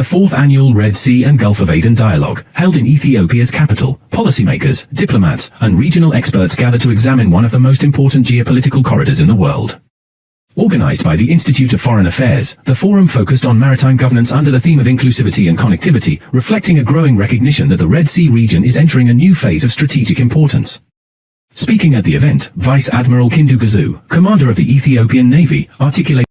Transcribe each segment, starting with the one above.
The fourth annual Red Sea and Gulf of Aden dialogue, held in Ethiopia's capital, policymakers, diplomats, and regional experts gather to examine one of the most important geopolitical corridors in the world. Organized by the Institute of Foreign Affairs, the forum focused on maritime governance under the theme of inclusivity and connectivity, reflecting a growing recognition that the Red Sea region is entering a new phase of strategic importance. Speaking at the event, Vice Admiral Kindu Gazu, commander of the Ethiopian Navy, articulated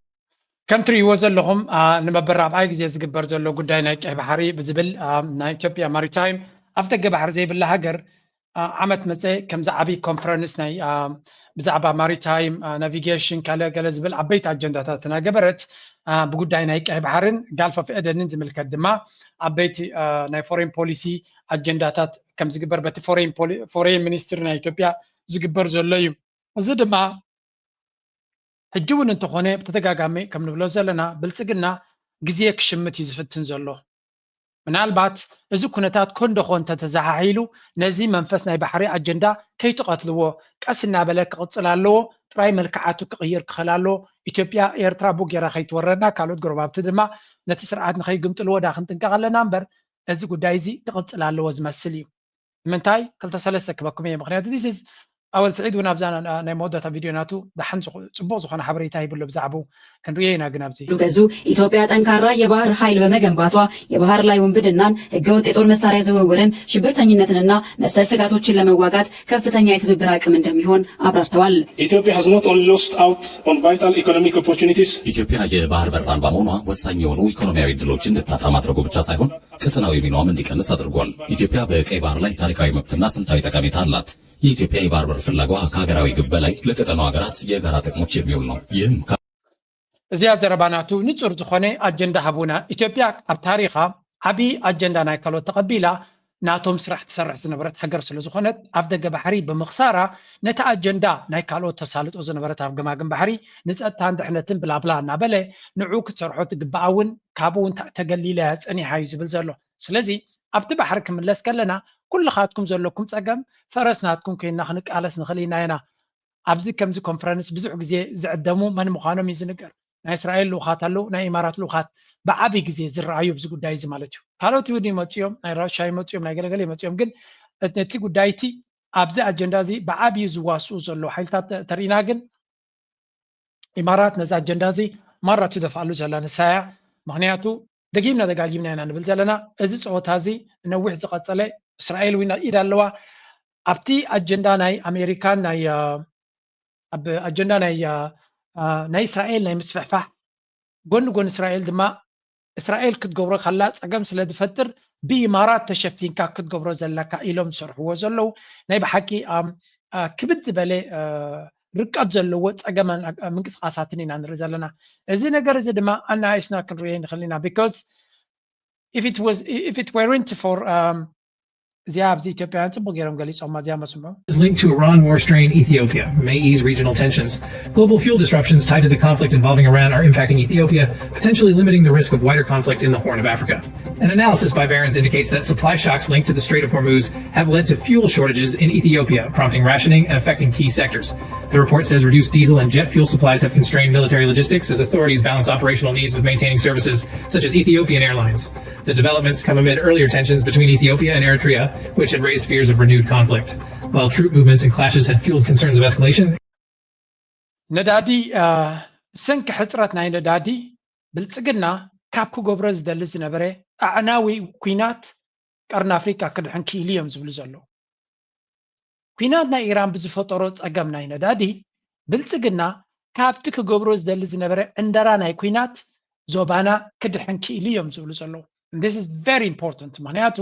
ከም ትርእይዎ ዘለኹም፣ አ፣ ንመበል ራብዓይ ግዜ ዝግበር ዘሎ ጉዳይ ናይ ቀይ ባሕሪ ብዝብል፣ አ፣ ናይ ኢትዮጵያ ማሪታይም ኣፍደገ ባሕሪ ዘይብላ ሃገር፣ አ፣ ዓመት መጸ ከምዚ ዓብዪ ኮንፈረንስ ናይ፣ አ፣ ብዛዕባ ማሪታይም፣ አ፣ ናቪጌሽን፣ ካለ ገለ ዝብል ዓበይቲ ኣጀንዳታት እናገበረት፣ አ፣ ብጉዳይ ናይ ቀይ ባሕርን ጋልፍ ኦፍ ኤደንን ዝምልከት ድማ ዓበይቲ፣ አ፣ ናይ ፎሬን ፖሊሲ ኣጀንዳታት ከም ዝግበር በቲ ፎሬን ፖሊ-፣ ፎሬን ሚኒስትሪ ናይ ኢትዮጵያ ዝግበር ዘሎ እዩ። እዚ ድማ ሕጂ እውን እንተኾነ ብተደጋጋሚ ከም ንብሎ ዘለና ብልጽግና ግዜ ክሽምት እዩ ዝፍትን ዘሎ። ምናልባት እዚ ኩነታት ኮንዶ ኮን ተተዘሓሒሉ ነዚ መንፈስ ናይ ባሕሪ ኣጀንዳ ከይትቐትልዎ ቀስ እናበለ ክቕጽል ኣለዎ። ጥራይ መልክዓቱ ክቕይር ክኽእል ኣለዎ። ኢትዮጵያ ኤርትራ ቡጌራ ከይትወረና ካልኦት ጎረባብቲ ድማ ነቲ ስርዓት ንኸይግምጥልዎ ዳ ክንጥንቀቕ ኣለና እምበር እዚ ጉዳይ እዚ ክቕጽል ኣለዎ ዝመስል እዩ። ንምንታይ ክልተ ሰለስተ ክበኩም እየ ምክንያቱ this is ኣወል ስዒድ እውን ኣብዛ ናይ መወዳእታ ቪድዮ ናቱ ደሓን ጽቡቅ ዝኾነ ሓበሬታ ሂብሎ ብዛዕባኡ ክንሪኦ ኢና ግን ኣብዚ ገዙ ኢትዮጵያ ጠንካራ የባህር ኃይል በመገንባቷ የባህር ላይ ውንብድናን ህገወጥ የጦር መሳሪያ ዝውውርን ሽብርተኝነትንና መሰል ስጋቶችን ለመዋጋት ከፍተኛ የትብብር አቅም እንደሚሆን አብራርተዋል። Ethiopia has not only lost out on vital economic opportunities. ኢትዮጵያ የባህር በር አልባ መሆኗ ወሳኝ የሆኑ ኢኮኖሚያዊ እድሎችን እንድታጣ ማድረጉ ብቻ ሳይሆን ቀጠናዊ ሚናዋም እንዲቀንስ አድርጓል። ኢትዮጵያ በቀይ ባህር ላይ ታሪካዊ መብትና ስልታዊ ጠቀሜታ አላት። የኢትዮጵያ የባህር በር ፍላጎት ከሀገራዊ ግብ በላይ ለቀጠናው ሀገራት የጋራ ጥቅሞች የሚውል ነው። ይህም እዚኣ ዘረባ ናቱ ንጹር ዝኾነ ኣጀንዳ ሃቡና። ኢትዮጵያ ኣብ ታሪኻ ዓቢ ኣጀንዳ ናይ ካልኦት ተቐቢላ ናቶም ስራሕ ትሰርሕ ዝነበረት ሃገር ስለ ዝኾነት ኣፍ ደገ ባሕሪ ብምኽሳራ ነቲ ኣጀንዳ ናይ ካልኦት ተሳልጦ ዝነበረት ኣብ ገማግም ባሕሪ ንጸጥታን ድሕነትን ብላብላ እናበለ ንዑ ክትሰርሖ ትግባኣ እውን ካብኡ እውን ተገሊላ እያ ጸኒሓ እዩ ዝብል ዘሎ። ስለዚ ኣብቲ ባሕሪ ክምለስ ከለና ኩልኻትኩም ዘለኩም ጸገም ፈረስ ናትኩም ኮይንና ክንቃለስ ንኽእል ኢና ኢና። ኣብዚ ከምዚ ኮንፈረንስ ብዙሕ ግዜ ዝዕደሙ መን ምዃኖም እዩ ዝንገር። ናይ እስራኤል ልኡኻት ኣለዉ፣ ናይ ኢማራት ልኡኻት ብዓብዪ ግዜ ዝረኣዩ ኣብዚ ጉዳይ እዚ ማለት እዩ። ካልኦት እውን ይመፁ እዮም፣ ናይ ራሻ ይመፁ እዮም፣ ናይ ገለገለ ይመፁ እዮም። ግን እቲ ጉዳይ እቲ ኣብዚ ኣጀንዳ እዚ ብዓብዪ ዝዋስኡ ዘለዉ ሓይልታት ተሪእና ግን ኢማራት ነዚ ኣጀንዳ እዚ ማራ ትደፍኣሉ ዘላ ንሳ እያ። ምኽንያቱ ደጊምና ደጋጊምና ኢና ንብል ዘለና። እዚ ፀወታ እዚ ነዊሕ ዝቐፀለ እስራኤል እውን ኢድ ኣለዋ። ኣብቲ ኣጀንዳ ናይ ኣሜሪካን ናይ ኣብ ኣጀንዳ ናይ ናይ እስራኤል ናይ ምስፍሕፋሕ ጎኒ ጎኒ እስራኤል ድማ እስራኤል ክትገብሮ ከላ ፀገም ስለ ዝፈጥር ብኢማራት ተሸፊንካ ክትገብሮ ዘለካ ኢሎም ዝሰርሕዎ ዘለዉ ናይ ብሓቂ ክብድ ዝበለ ርቀት ዘለዎ ፀገም ምንቅስቃሳትን ኢና ንርኢ ዘለና። እዚ ነገር እዚ ድማ ኣናኣይስና ክንሪኦ ንኽእል ኢና because if it was if it weren't for እዚኣ ኣብዚ ኢትዮጵያውያን ፅቡቅ ገይሮም ገሊፆማ እዚኣ መስምዑ። Is linked to Iran war strain Ethiopia may ease regional tensions. Global fuel disruptions tied to the conflict involving Iran are impacting Ethiopia, potentially limiting the risk of wider conflict in the Horn of Africa. An analysis by Barron's indicates that supply shocks linked to the Strait of Hormuz have led to fuel shortages in Ethiopia, prompting rationing and affecting key sectors. The report says reduced diesel and jet fuel supplies have constrained military logistics as authorities balance operational needs with maintaining services such as Ethiopian Airlines. The developments come amid earlier tensions between Ethiopia and Eritrea, which had raised fears of renewed conflict. While troop movements and clashes had fueled concerns of escalation, ነዳዲ ሰንኪ ሕፅረት ናይ ነዳዲ ብልፅግና ካብ ክገብሮ ዝደሊ ዝነበረ ኣዕናዊ ኩናት ቀርኒ ኣፍሪካ ክድሕን ክኢሉ እዮም ዝብሉ ዘለዉ። ኩናት ናይ ኢራን ብዝፈጠሮ ፀገም ናይ ነዳዲ ብልፅግና ካብቲ ክገብሮ ዝደሊ ዝነበረ ዕንደራ ናይ ኩናት ዞባና ክድሕን ክኢሉ እዮም ዝብሉ ዘለዉ። This is very important ምክንያቱ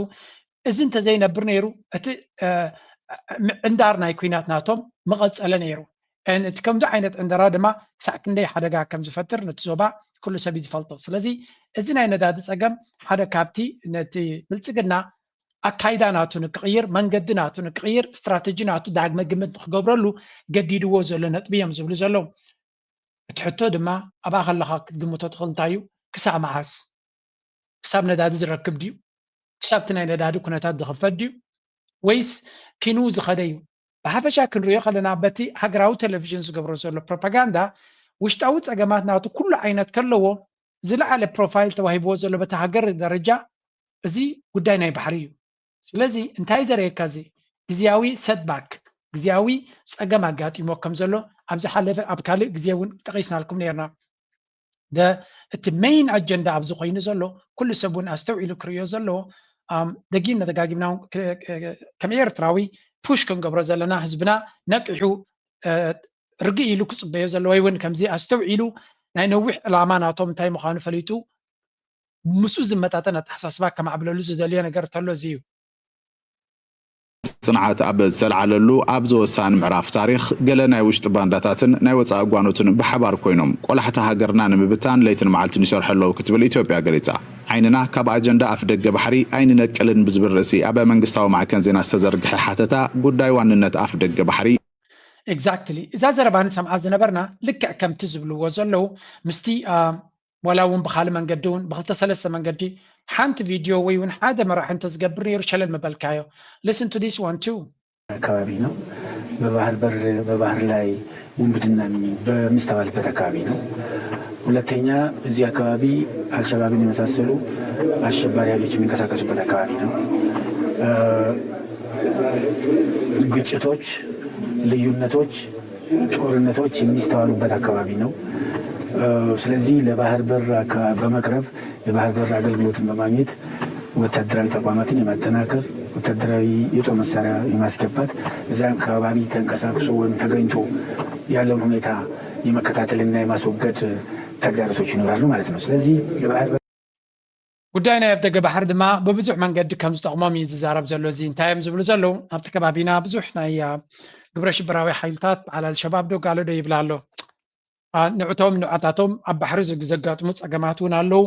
እዚ እንተዘይነብር ነይሩ እቲ ዕንዳር ናይ ኩናት ናቶም ምቐፀለ ነይሩ። እቲ ከምዚ ዓይነት ዕንደራ ድማ ክሳዕ ክንደይ ሓደጋ ከም ዝፈጥር ነቲ ዞባ ኩሉ ሰብ እዩ ዝፈልጦ። ስለዚ እዚ ናይ ነዳዲ ፀገም ሓደ ካብቲ ነቲ ብልፅግና ኣካይዳ ናቱ ንክቕይር መንገዲ ናቱ ንክቕይር ስትራተጂ ናቱ ዳግመ ግምት ንክገብረሉ ገዲድዎ ዘሎ ነጥቢ እዮም ዝብሉ ዘለዉ። እቲ ሕቶ ድማ ኣብኣ ከለኻ ክትግምቶ ትኽእል እንታይ እዩ? ክሳብ መዓስ? ክሳብ ነዳዲ ዝረክብ ድዩ? ክሳብ እቲ ናይ ነዳዲ ኩነታት ዝኽፈት ድዩ? ወይስ ኪንኡ ዝኸደ እዩ? ብሓፈሻ ክንሪኦ ከለና በቲ ሃገራዊ ቴሌቪዥን ዝገብሮ ዘሎ ፕሮፓጋንዳ ውሽጣዊ ፀገማት ናቱ ኩሉ ዓይነት ከለዎ ዝለዓለ ፕሮፋይል ተዋሂብዎ ዘሎ በቲ ሃገር ደረጃ፣ እዚ ጉዳይ ናይ ባሕሪ እዩ። ስለዚ እንታይ ዘርእየካ፣ እዚ ግዝያዊ ሰትባክ፣ ግዝያዊ ጸገም ኣጋጢሞ ከም ዘሎ ኣብ ዝሓለፈ ኣብ ካልእ ግዜ እውን ጠቒስናልኩም ነርና። እቲ ሜይን ኣጀንዳ ኣብዚ ኮይኑ ዘሎ፣ ኩሉ ሰብ እውን ኣስተውዒሉ ክርእዮ ዘለዎ፣ ደጊምና ደጋጊምና ከም ኤርትራዊ ፑሽ ክንገብሮ ዘለና፣ ህዝብና ነቂሑ ርግእ ኢሉ ክፅበዮ ዘሎ፣ ወይ እውን ከምዚ ኣስተውዒሉ ናይ ነዊሕ ዕላማ ናቶም እንታይ ምዃኑ ፈሊጡ ምስኡ ዝመጣጠን ኣተሓሳስባ ከማዕብለሉ ዝደልዮ ነገር እንተሎ እዚ እዩ። ፅንዓት ኣብ ዝተልዓለሉ ኣብዚ ወሳኒ ምዕራፍ ታሪኽ፣ ገለ ናይ ውሽጢ ባንዳታትን ናይ ወፃኢ ጓኖትን ብሓባር ኮይኖም ቆላሕቲ ሃገርና ንምብታን ለይትን መዓልትን ይሰርሑ ኣለዉ ክትብል ኢትዮጵያ ገሊፃ። ዓይንና ካብ ኣጀንዳ ኣፍ ደገ ባሕሪ ኣይንነቅልን ብዝብል ርእሲ ኣብ መንግስታዊ ማዕከን ዜና ዝተዘርግሐ ሓተታ፣ ጉዳይ ዋንነት ኣፍ ደገ ባሕሪ Exactly። እዛ ዘረባ ንሰምዓ ዝነበርና ልክዕ ከምቲ ዝብልዎ ዘለዉ ምስቲ ዋላ እውን ብካልእ መንገዲ እውን ብክልተ ሰለስተ መንገዲ ሓንቲ ቪድዮ ወይ እውን ሓደ መራሒ እንተዝገብር ነይሩ ሸለል ምበልካዮ። Listen to this one too። አካባቢ ነው። በባህር በር በባህር ላይ ውንብድና በሚስተዋልበት አካባቢ ነው። ሁለተኛ እዚህ አካባቢ አልሸባብን የመሳሰሉ አሸባሪ ኃይሎች የሚንቀሳቀሱበት አካባቢ ነው። ግጭቶች፣ ልዩነቶች፣ ጦርነቶች የሚስተዋሉበት አካባቢ ነው። ስለዚህ ለባህር በር በመቅረብ የባህር በር አገልግሎትን በማግኘት ወታደራዊ ተቋማትን የማጠናከር፣ ወታደራዊ የጦር መሳሪያ የማስገባት፣ እዛ አካባቢ ተንቀሳቅሶ ወይም ተገኝቶ ያለውን ሁኔታ የመከታተልና የማስወገድ ተግዳሮቶች ይኖራሉ ማለት ነው። ስለዚህ የባህር በር ጉዳይ ናይ ኣፍደገ ባሕሪ ድማ ብብዙሕ መንገዲ ከም ዝጠቕሞም እዩ ዝዛረብ ዘሎ። እዚ እንታይ እዮም ዝብሉ ዘለዉ? ኣብቲ ከባቢና ብዙሕ ናይ ግብረ ሽበራዊ ሓይልታት በዓል ኣልሸባብ ዶ ጋሎ ዶ ይብል ኣሎ። ንዕቶም ንዕታቶም ኣብ ባሕሪ ዘጋጥሙ ፀገማት እውን ኣለዉ።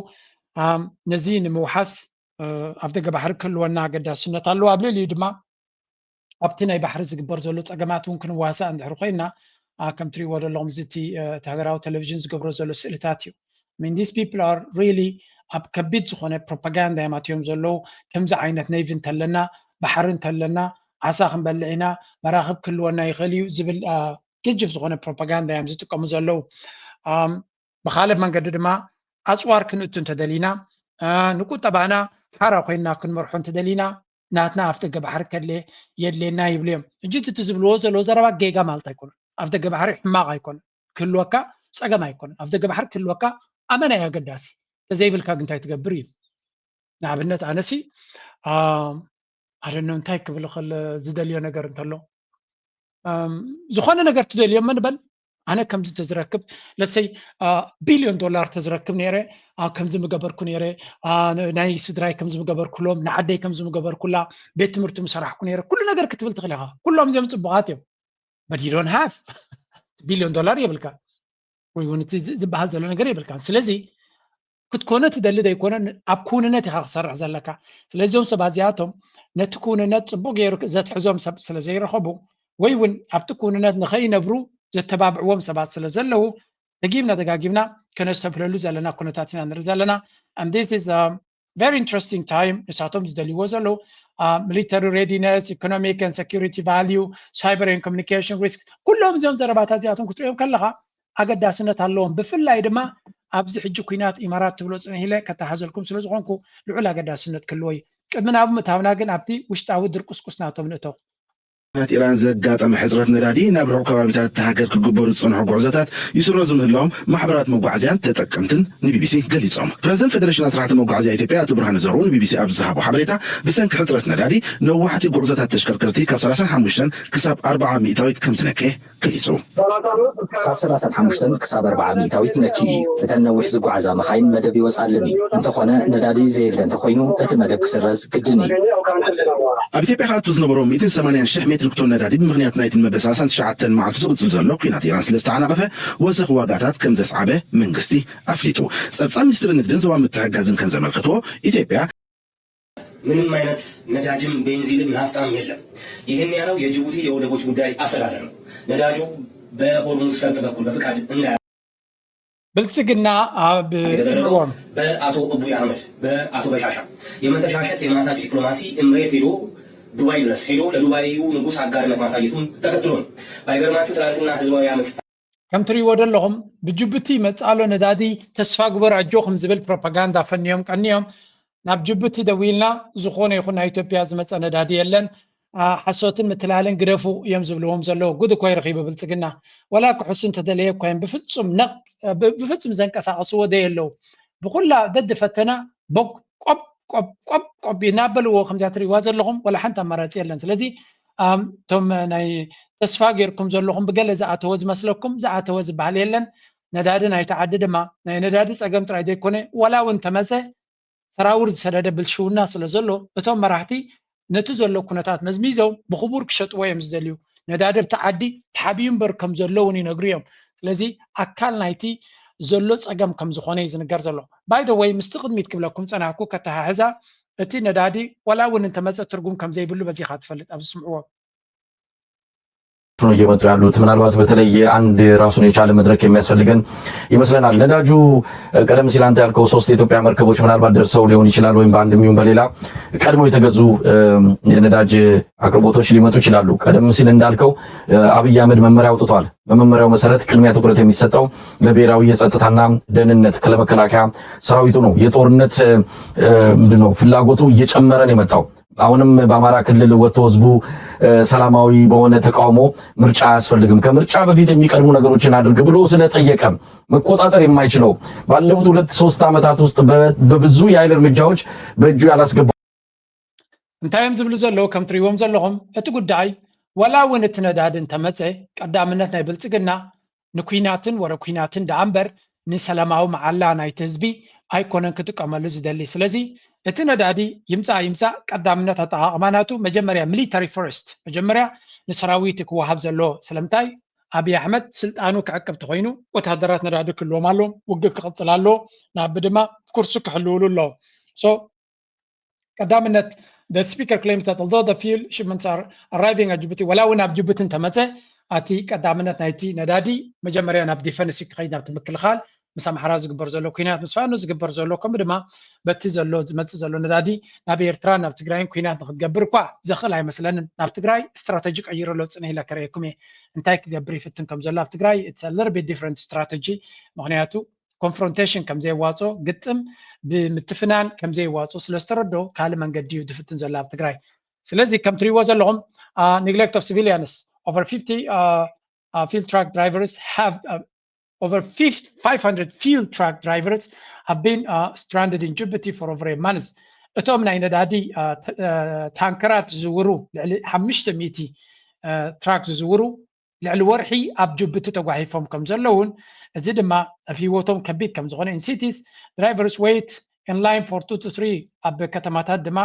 ነዚ ንምውሓስ ኣፍደገ ባሕሪ ክህልወና ኣገዳስነት ኣለዎ። ኣብ ልዕሊኡ ድማ ኣብቲ ናይ ባሕሪ ዝግበር ዘሎ ፀገማት እውን ክንዋሳእ እንድሕር ኮይና ከም ትሪእዎ ዘለኹም እዚ እቲ ሃገራዊ ቴሌቪዥን ዝገብሮ ዘሎ ስእልታት እዩ። I mean, these people are really ኣብ ከቢድ ዝኾነ ፕሮፓጋንዳ እዮም ኣትዮም ዘለዉ። ከምዚ ዓይነት ኔቪ እንተለና፣ ባሕሪ እንተለና፣ ዓሳ ክንበልዕ ኢና፣ መራኽብ ክህልወና ይኽእል እዩ ዝብል ገጅፍ ዝኾነ ፕሮፓጋንዳ እዮም ዝጥቀሙ ዘለዉ። ብኻልእ መንገዲ ድማ ኣፅዋር ክንእቱ እንተደሊና፣ ንቁጠባና ሓራ ኮይንና ክንመርሖ እንተደሊና፣ ናትና ኣፍደገ ባሕሪ ከድለ የድልየና ይብሉ እዮም። ሕጂ እቲ ዝብልዎ ዘለዉ ዘረባ ጌጋ ማለት ኣይኮነን። ኣፍደገ ባሕሪ ሕማቕ ኣይኮነን፣ ክህልወካ ፀገም ኣይኮነን። ኣፍደገ ባሕሪ ክህልወካ ኣመና እዩ ኣገዳሲ። ተዘይብልካ ግን እንታይ ትገብር እዩ? ንኣብነት ኣነሲ ኣደኖ እንታይ ክብል ኽእል ዝደልዮ ነገር እንተሎ ዝኾነ ነገር ትደልዮ ምንበል ኣነ ከምዚ ተዝረክብ ለሰይ ቢልዮን ዶላር ተዝረክብ ነይረ ከምዚ ምገበርኩ ነይረ ናይ ስድራይ ከምዚ ምገበርኩሎም ንዓደይ ከምዚ ምገበርኩላ ቤት ትምህርቲ ምሰራሕኩ ነይረ ኩሉ ነገር ክትብል ትኽእል ኢኻ። ኩሎም እዚኦም ፅቡቃት እዮም። But you don't have ቢልዮን ዶላር የብልካ ወይ እውን እቲ ዝበሃል ዘሎ ነገር የብልካ። ስለዚ ክትኮነ ትደሊ ዘይኮነ ኣብ ክውንነት ኢኻ ክሰርሕ ዘለካ። ስለዚኦም ሰባት እዚኣቶም ነቲ ክውንነት ፅቡቅ ገይሩ ዘትሕዞም ሰብ ስለ ዘይረኸቡ ወይ እውን ኣብቲ ክውንነት ንኸይነብሩ ዘተባብዕዎም ሰባት ስለ ዘለዉ ደጊምና ደጋጊምና ከነስተብህለሉ ዘለና ኩነታት ኢና ንርኢ ዘለና። And this is a very interesting time። ንሳቶም ዝደልይዎ ዘለዉ military readiness, economic and security value, cyber and communication risk፣ ኩሎም እዚኦም ዘረባታት እዚኣቶም ክትሪኦም ከለኻ ኣገዳስነት ኣለዎም። ብፍላይ ድማ ኣብዚ ሕጂ ኩናት ኢማራት ትብሎ ፅንሕ ኢለ ከተሓዘልኩም ስለ ዝኾንኩ ልዑል ኣገዳስነት ክህልዎ እዩ። ቅድሚ ናብኡ ምእታውና ግን ኣብቲ ውሽጣዊ ድርቁስቁስ ናቶም ንእተው። ኩናት ኢራን ዘጋጠመ ሕፅረት ነዳዲ ናብ ርሑቕ ከባቢታት እታ ሃገር ክግበሩ ዝፀንሑ ጉዕዞታት ይስረዙ ምህላዎም ማሕበራት መጓዓዝያን ተጠቀምትን ንቢቢሲ ገሊፆም። ፕረዚደንት ፌደሬሽን ኣስራሕቲ መጓዓዝያ ኢትዮጵያ ኣቶ ብርሃነ ዘርኡ ንቢቢሲ ኣብ ዝሃቦ ሓበሬታ ብሰንኪ ሕፅረት ነዳዲ ነዋሕቲ ጉዕዞታት ተሽከርከርቲ ካብ ሰላሳን ሓሙሽተን ክሳብ ኣርብዓ ሚእታዊት ከም ዝነከየ ገሊፁ። ካብ ሰላሳን ሓሙሽተን ክሳብ ኣርብዓ ሚእታዊት ነኪ እዩ። እተን ነዊሕ ዝጓዓዛ መኻይን መደብ ይወፅኣለን እዩ። እንተኾነ ነዳዲ ዘየለ እንተኾይኑ እቲ መደብ ክስረዝ ግድን እዩ። ኣብ ኢትዮጵያ ክኣቱ ዝነበሮ ሚእትን ሰማንያን ሽሕ ሜትሪክ ቶን ነዳዲ ብምኽንያት ናይትን መበል ሰላሳን ትሽዓተን መዓልቱ ዝቕፅል ዘሎ ኲናት ኢራን ስለ ዝተዓናቐፈ ወሰኽ ዋጋታት ከም ዘስዓበ መንግስቲ ኣፍሊጡ። ፀብፃብ ሚኒስትሪ ንግድን ዞባ ምትሕግጋዝን ከም ዘመልከትዎ ኢትዮጵያ ምንም አይነት ነዳጅም ቤንዚንም ናፍጣም የለም። ይህን ያለው የጅቡቲ የወደቦች ጉዳይ አስተዳደር ነው። ነዳጁ በሆርሙዝ ሰርጥ በኩል በፍቃድ እንዳ ብልጽግና ኣብ የተደረገው ጽምዎም በአቶ እቡይ አህመድ በአቶ በሻሻ የመተሻሸት የማሳጅ ዲፕሎማሲ እምሬት ሄዶ ዱባይ ድረስ ሄዶ ለዱባዩ ንጉስ አጋርነት ማሳየቱን ተከትሎ ነው። ባይገርማችሁ ትናንትና ህዝባዊ አመፅ ከም ትሪእዎ ዘለኹም ብጅቡቲ ይመፅእ ኣሎ ነዳዲ፣ ተስፋ ግበሩ ኣጆኹም ዝብል ፕሮፓጋንዳ ፈንዮም ቀንዮም። ናብ ጅቡቲ ደዊልና ዝኾነ ይኹን ናይ ኢትዮጵያ ዝመፀ ነዳዲ የለን። ሓሶትን ምትላልን ግደፉ እዮም ዝብልዎም ዘለዉ። ጉድ እኮ ይረኺቡ ብልፅግና። ወላ ክሕሱ እንተደለየ እኳ እዮም ብፍፁም ነቕ ብፍፁም ዘንቀሳቐስዎ ደየለዉ። ብኩላ ደድፈተና ቦግ ቆብ ቆብ ቆብ ቆብ እናበልዎ ከምዚኣ ትሪእዋ ዘለኹም ወላ ሓንቲ ኣማራፂ የለን። ስለዚ እቶም ናይ ተስፋ ጌርኩም ዘለኹም ብገለ ዝኣተወ ዝመስለኩም ዝኣተወ ዝበሃል የለን። ነዳዲ ናይቲ ዓዲ ድማ ናይ ነዳዲ ፀገም ጥራይ ዘይኮነ ዋላ እውን ተመፀ ሰራውር ዝሰደደ ብልሽውና ስለ ዘሎ እቶም መራሕቲ ነቲ ዘሎ ኩነታት መዝሚዞም ብኽቡር ክሸጥዎ እዮም ዝደልዩ። ነዳዲ ኣብቲ ዓዲ ተሓቢኡ እምበር ከም ዘሎ እውን ይነግሩ እዮም። ስለዚ ኣካል ናይቲ ዘሎ ፀገም ከም ዝኾነ እዩ ዝንገር ዘሎ። ባይ ዘ ወይ ምስቲ ቅድሚት ክብለኩም ፀናሕኩ ከተሓሕዛ እቲ ነዳዲ ዋላ እውን እንተመፀ ትርጉም ከም ዘይብሉ በዚኻ ትፈልጥ ኣብዚ ስምዕዎ። ነው እየመጡ ያሉት። ምናልባት በተለይ አንድ ራሱን የቻለ መድረክ የሚያስፈልገን ይመስለናል። ነዳጁ ቀደም ሲል አንተ ያልከው ሶስት የኢትዮጵያ መርከቦች ምናልባት ደርሰው ሊሆን ይችላል፣ ወይም በአንድም ይሁን በሌላ ቀድሞ የተገዙ የነዳጅ አቅርቦቶች ሊመጡ ይችላሉ። ቀደም ሲል እንዳልከው አብይ አህመድ መመሪያ አውጥቷል። በመመሪያው መሰረት ቅድሚያ ትኩረት የሚሰጠው ለብሔራዊ የጸጥታና ደህንነት ለመከላከያ ሰራዊቱ ነው። የጦርነት ምንድነው ፍላጎቱ እየጨመረ ነው የመጣው። አሁንም በአማራ ክልል ወጥቶ ህዝቡ ሰላማዊ በሆነ ተቃውሞ ምርጫ አያስፈልግም፣ ከምርጫ በፊት የሚቀድሙ ነገሮችን አድርግ ብሎ ስለጠየቀ መቆጣጠር የማይችለው ባለፉት ሁለት ሶስት ዓመታት ውስጥ በብዙ የኃይል እርምጃዎች በእጁ ያላስገባ እንታይ እዮም ዝብሉ ዘለዉ? ከም ትሪእዎም ዘለኹም እቲ ጉዳይ ዋላ እውን እቲ ነዳዲ እንተመፀ ቀዳምነት ናይ ብልፅግና ንኩናትን ወረ ኩናትን ደኣ እምበር ንሰላማዊ መዓላ ናይቲ ህዝቢ ኣይኮነን ክጥቀመሉ ዝደሊ። ስለዚ እቲ ነዳዲ ይምፃእ ይምፃእ ቀዳምነት ኣጠቓቕማ ናቱ መጀመርያ ሚሊታሪ ፈርስት፣ መጀመርያ ንሰራዊት ክወሃብ ዘለዎ። ስለምንታይ ኣብይ ኣሕመድ ስልጣኑ ክዕቅብ ተኮይኑ ወታደራት ነዳዲ ክህልዎም ኣለዎም፣ ውግእ ክቕፅል ኣለዎ፣ ናብ ድማ ኩርሱ ክሕልውሉ ኣለዎ። ቀዳምነት the speaker claims that although the fuel shipments are arriving at Djibouti ወላ እውን ኣብ ጅቡቲ እንተመፀ ኣቲ ቀዳምነት ናይቲ ነዳዲ መጀመርያ ናብ ዲፈንስ ክኸይድ ናብቲ ምክልኻል ምስ ኣምሓራ ዝግበር ዘሎ ኩናት ምስ ፋኖ ዝግበር ዘሎ ከምኡ ድማ በቲ ዘሎ ዝመፅእ ዘሎ ነዳዲ ናብ ኤርትራ ናብ ትግራይን ኩናት ንክትገብር እኳ ዘኽእል ኣይመስለንን። ናብ ትግራይ ስትራተጂ ቀይሩ ኣሎ ፅንሕ ኢለ ከርእየኩም እየ እንታይ ክገብር ይፍትን ከም ዘሎ ኣብ ትግራይ it's a little bit different strategy ምክንያቱ ኮንፍሮንቴሽን ከም ዘየዋፅኦ ግጥም ብምትፍናን ከም ዘየዋፅኦ ስለ ዝተረድኦ ካልእ መንገዲ እዩ ዝፍትን ዘሎ ኣብ ትግራይ። ስለዚ ከም ትሪእዎ ዘለኹም neglect of civilians over fifty fuel truck drivers have over five hundred fuel truck drivers have been stranded in Djibouti for over a month። እቶም ናይ ነዳዲ ታንከራት ዝዝውሩ ልዕሊ ሓሙሽተ ሚእቲ ትራክ ዝዝውሩ ልዕሊ ወርሒ ኣብ ጅቡቲ ተጓሒፎም ከም ዘለውን እዚ ድማ ኣብ ህይወቶም ከቢድ ከም ዝኾነ in cities drivers wait in line for two to three ኣብ ከተማታት ድማ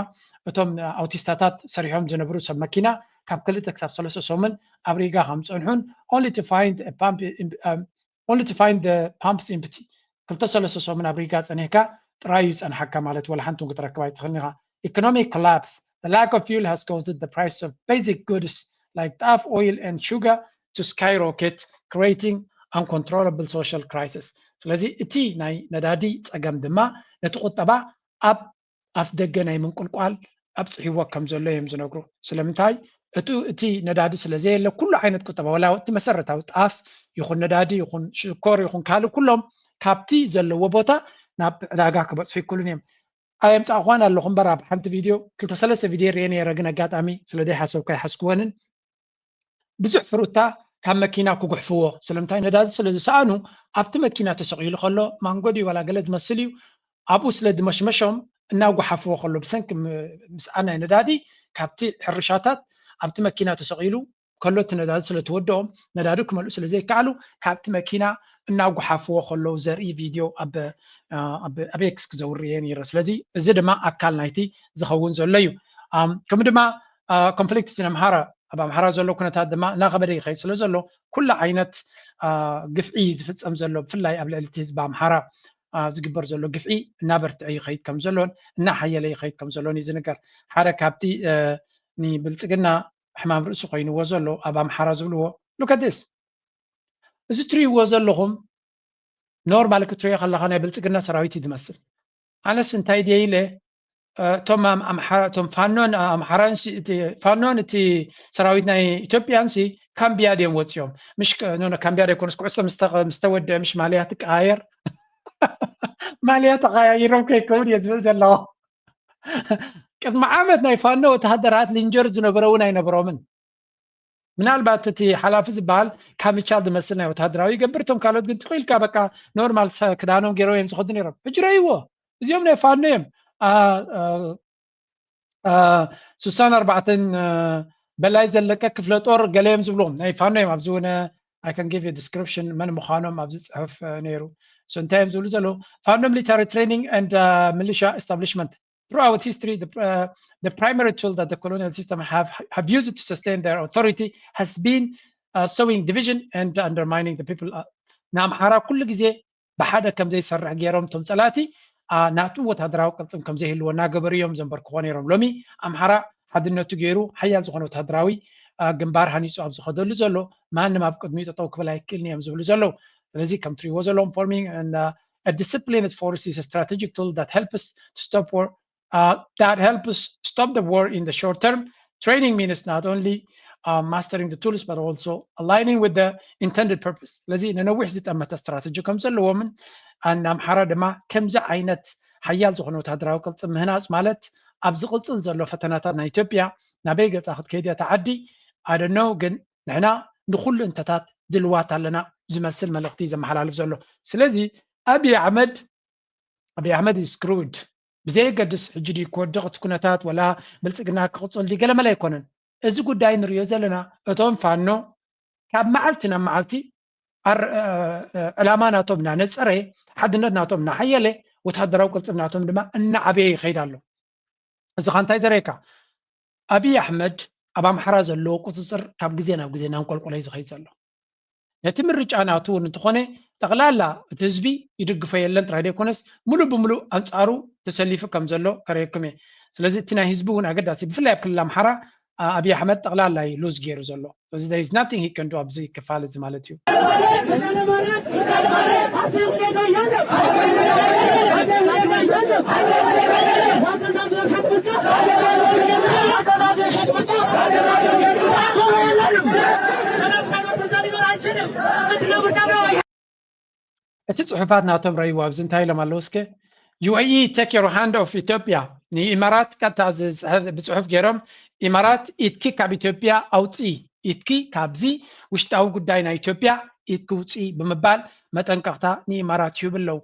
እቶም ኣውቲስታታት ሰሪሖም ዝነብሩ ሰብ መኪና ካብ ክልተ ክሳብ ሰለስተ ሰሙን ኣብ ሪጋ ከም ዝፀንሑን only to find pump only to find the pumps empty ክልተ ሰለስተ ሰሙን ኣብ ሪጋ ፀኒሕካ ጥራይ እዩ ዝፀንሓካ ማለት ወላ ሓንቲ ክትረክብ ኣይትኽእልን ኢኻ። Economic collapse, the lack of fuel has caused the price of basic goods like ጣፍ, oil and sugar to skyrocket, creating uncontrollable social crisis. ስለዚ እቲ ናይ ነዳዲ ፀገም ድማ ነቲ ቁጠባ ኣብ ኣፍ ደገ ናይ ምንቁልቋል ኣብፅሕዎ ከም ዘሎ እዮም ዝነግሩ። ስለምንታይ? እቱ እቲ ነዳዲ ስለ ዘየለ ኩሉ ዓይነት ቁጠባ ወላ እቲ መሰረታዊ ጣፍ ይኹን ነዳዲ ይኹን ሽኮር ይኹን ካልእ ኩሎም ካብቲ ዘለዎ ቦታ ናብ ዕዳጋ ክበፅሑ ይክእሉን እዮም። ኣየምፃእኳን ኣለኹ እምበር ኣብ ሓንቲ ቪድዮ ክልተ ሰለስተ ቪድዮ ርኤ ነይረ፣ ግን ኣጋጣሚ ስለ ዘይሓሰብኩ ኣይሓዝክወንን። ብዙሕ ፍሩታ ካብ መኪና ክጉሕፍዎ ስለምንታይ ነዳዲ ስለ ዝሰኣኑ ኣብቲ መኪና ተሰቒሉ ከሎ ማንጎ ድዩ ዋላ ገለ ዝመስል እዩ ኣብኡ ስለ ዝመሽመሾም እናጓሓፍዎ ከሎ ብሰንኪ ምስኣን ናይ ነዳዲ ካብቲ ሕርሻታት ኣብቲ መኪና ተሰቒሉ ከሎ እቲ ነዳዲ ስለ ተወደኦም ነዳዲ ክመልኡ ስለ ዘይከኣሉ ካብቲ መኪና እናጓሓፍዎ ከለዉ ዘርኢ ቪድዮ ኣብ ኤክስ ክዘውር እየ ነይረ። ስለዚ እዚ ድማ ኣካል ናይቲ ዝኸውን ዘሎ እዩ። ከምኡ ድማ ኮንፍሊክት ስነ ኣምሓራ ኣብ ኣምሓራ ዘሎ ኩነታት ድማ እናኸበደ ይኸይድ ስለ ዘሎ ኩሉ ዓይነት ግፍዒ ዝፍፀም ዘሎ ብፍላይ ኣብ ልዕሊ እቲ ህዝቢ ኣምሓራ ዝግበር ዘሎ ግፍዒ እናበርትዐ ይኸይድ ከም ዘሎን እናሓየለ ይኸይድ ከም ዘሎን እዩ ዝንገር። ሓደ ካብቲ ንብልፅግና ሕማም ርእሲ ኮይንዎ ዘሎ ኣብ ኣምሓራ ዝብልዎ look at this እዚ ትሪእዎ ዘለኹም ኖርማል ክትሪኦ ከለኻ ናይ ብልፅግና ሰራዊት እዩ ዝመስል። ኣነስ እንታይ ድየ ኢለ እቶም ኣምሓራ እቶም ፋኖን ኣምሓራን እቲ ፋኖን እቲ ሰራዊት ናይ ኢትዮጵያን ሲ ካምቢያ ድዮም ወፂኦም? ምሽ ካምቢያ ደይኮነስ ኩዕሶ ምስተወደአ ምሽ ማልያ ትቀያየር ማልያ ተቀያይሮም ከይከውን እየ ዝብል ዘለኹ። ቅድሚ ዓመት ናይ ፋኖ ወተሃደራት ሊንጀር ዝነበረ እውን ኣይነበሮምን። ምናልባት እቲ ሓላፊ ዝበሃል ካሚቻል ዝመስል ናይ ወተሃደራዊ ይገብር፣ እቶም ካልኦት ግን ትኽኢልካ በቃ ኖርማል ክዳኖም ገይሮም እዮም ዝኸዱ ነይሮም። ሕጂ ረይዎ እዚኦም ናይ ፋኖ እዮም። ስሳን ኣርባዕተን በላይ ዘለቀ ክፍለ ጦር ገለ እዮም ዝብልዎም ናይ ፋኖ እዮም። ኣብዚ እውን I can give you description መን ምዃኖም ኣብዚ ፅሑፍ ነይሩ። እንታይ እዮም ዝብሉ ዘለዉ? Fano military training and militia establishment throughout history, the, uh, the primary tool that the colonial system have, have used to sustain their authority has been uh, sowing division and undermining the people. ንኣምሓራ ኩሉ ግዜ ብሓደ ከም ዘይሰርሕ ገይሮም እቶም ፀላእቲ ናቱ ወታደራዊ ቅልፅም ከም ዘይህልዎ እናገበሩ እዮም ዘንበርክዎ ነይሮም። ሎሚ ኣምሓራ ሓድነቱ ገይሩ ሓያል ዝኾነ ወታደራዊ ግንባር ሃኒፁ ኣብ ዝኸደሉ ዘሎ ማንም ኣብ ቅድሚኡ ጠጠው ክብል ኣይክእልን እዮም ዝብሉ ዘለዉ። ስለዚ ከም ትሪእዎ ዘለዎም forming a disciplined force is a strategic tool that helps to stop war uh, that helps stop the war in the short term. Training means not only uh, mastering the tools but also aligning with the intended purpose. ስለዚ ንነዊሕ ዝጠመተ ስትራተጂ ከም ዘለዎምን ንኣምሓራ ድማ ከምዚ ዓይነት ሓያል ዝኾነ ወታደራዊ ቅልፂ ምህናፅ ማለት ኣብ ዝቕፅል ዘሎ ፈተናታት ናይ ኢትዮጵያ ናበይ ገፃ ክትከይድ እያ ተዓዲ ኣደነው ግን ንሕና ንኩሉ እንተታት ድልዋት ኣለና ዝመስል መልእኽቲ ዘመሓላልፍ ዘሎ። ስለዚ ኣብይ ኣሕመድ ኣብይ ኣሕመድ ስክሩድ ብዘየገድስ ሕጂ ድዩ ክወድቕ እቲ ኩነታት ወላ ብልፅግና ክቕፅል ድዩ ገለመለ ኣይኮነን። እዚ ጉዳይ ንሪኦ ዘለና እቶም ፋኖ ካብ መዓልቲ ናብ መዓልቲ ዕላማ ናቶም እናነፀረ ሓድነት ናቶም እናሓየለ ወታደራዊ ቅልፅም ናቶም ድማ እናዓበየ ይኸይድ ኣሎ። እዚ ካ እንታይ ዘርእየካ ኣብይ ኣሕመድ ኣብ ኣምሓራ ዘለዎ ቁፅፅር ካብ ግዜ ናብ ግዜ እናንቆልቆለ እዩ ዝኸይድ ዘሎ። ነቲ ምርጫ ናቱ እውን እንተኾነ ጠቕላላ እቲ ህዝቢ ይድግፎ የለን ጥራይ ዘይኮነስ ሙሉእ ብምሉእ ኣንፃሩ ተሰሊፉ ከም ዘሎ ከርእየኩም እየ። ስለዚ እቲ ናይ ህዝቢ እውን ኣገዳሲ ብፍላይ ኣብ ክልል ኣምሓራ ኣብይ ኣሕመድ ጠቕላላ እዩ ሉዝ ገይሩ ዘሎ። ስለዚ there is nothing he can do ኣብዚ ክፋል እዚ ማለት እዩ። እቲ ፅሑፋት ናቶም ረእይዎ ኣብዚ እንታይ ኢሎም ኣለዉ እስከ? UAE take your hand off ኢትዮጵያ ንኢማራት ቀጥታ ብፅሑፍ ገይሮም ኢማራት ኢድኪ ካብ ኢትዮጵያ ኣውፂ ኢድኪ ካብዚ ውሽጣዊ ጉዳይ ናይ ኢትዮጵያ ኢድኪ ውፂ ብምባል መጠንቀቕታ ንኢማራት ይህቡ ኣለዉ።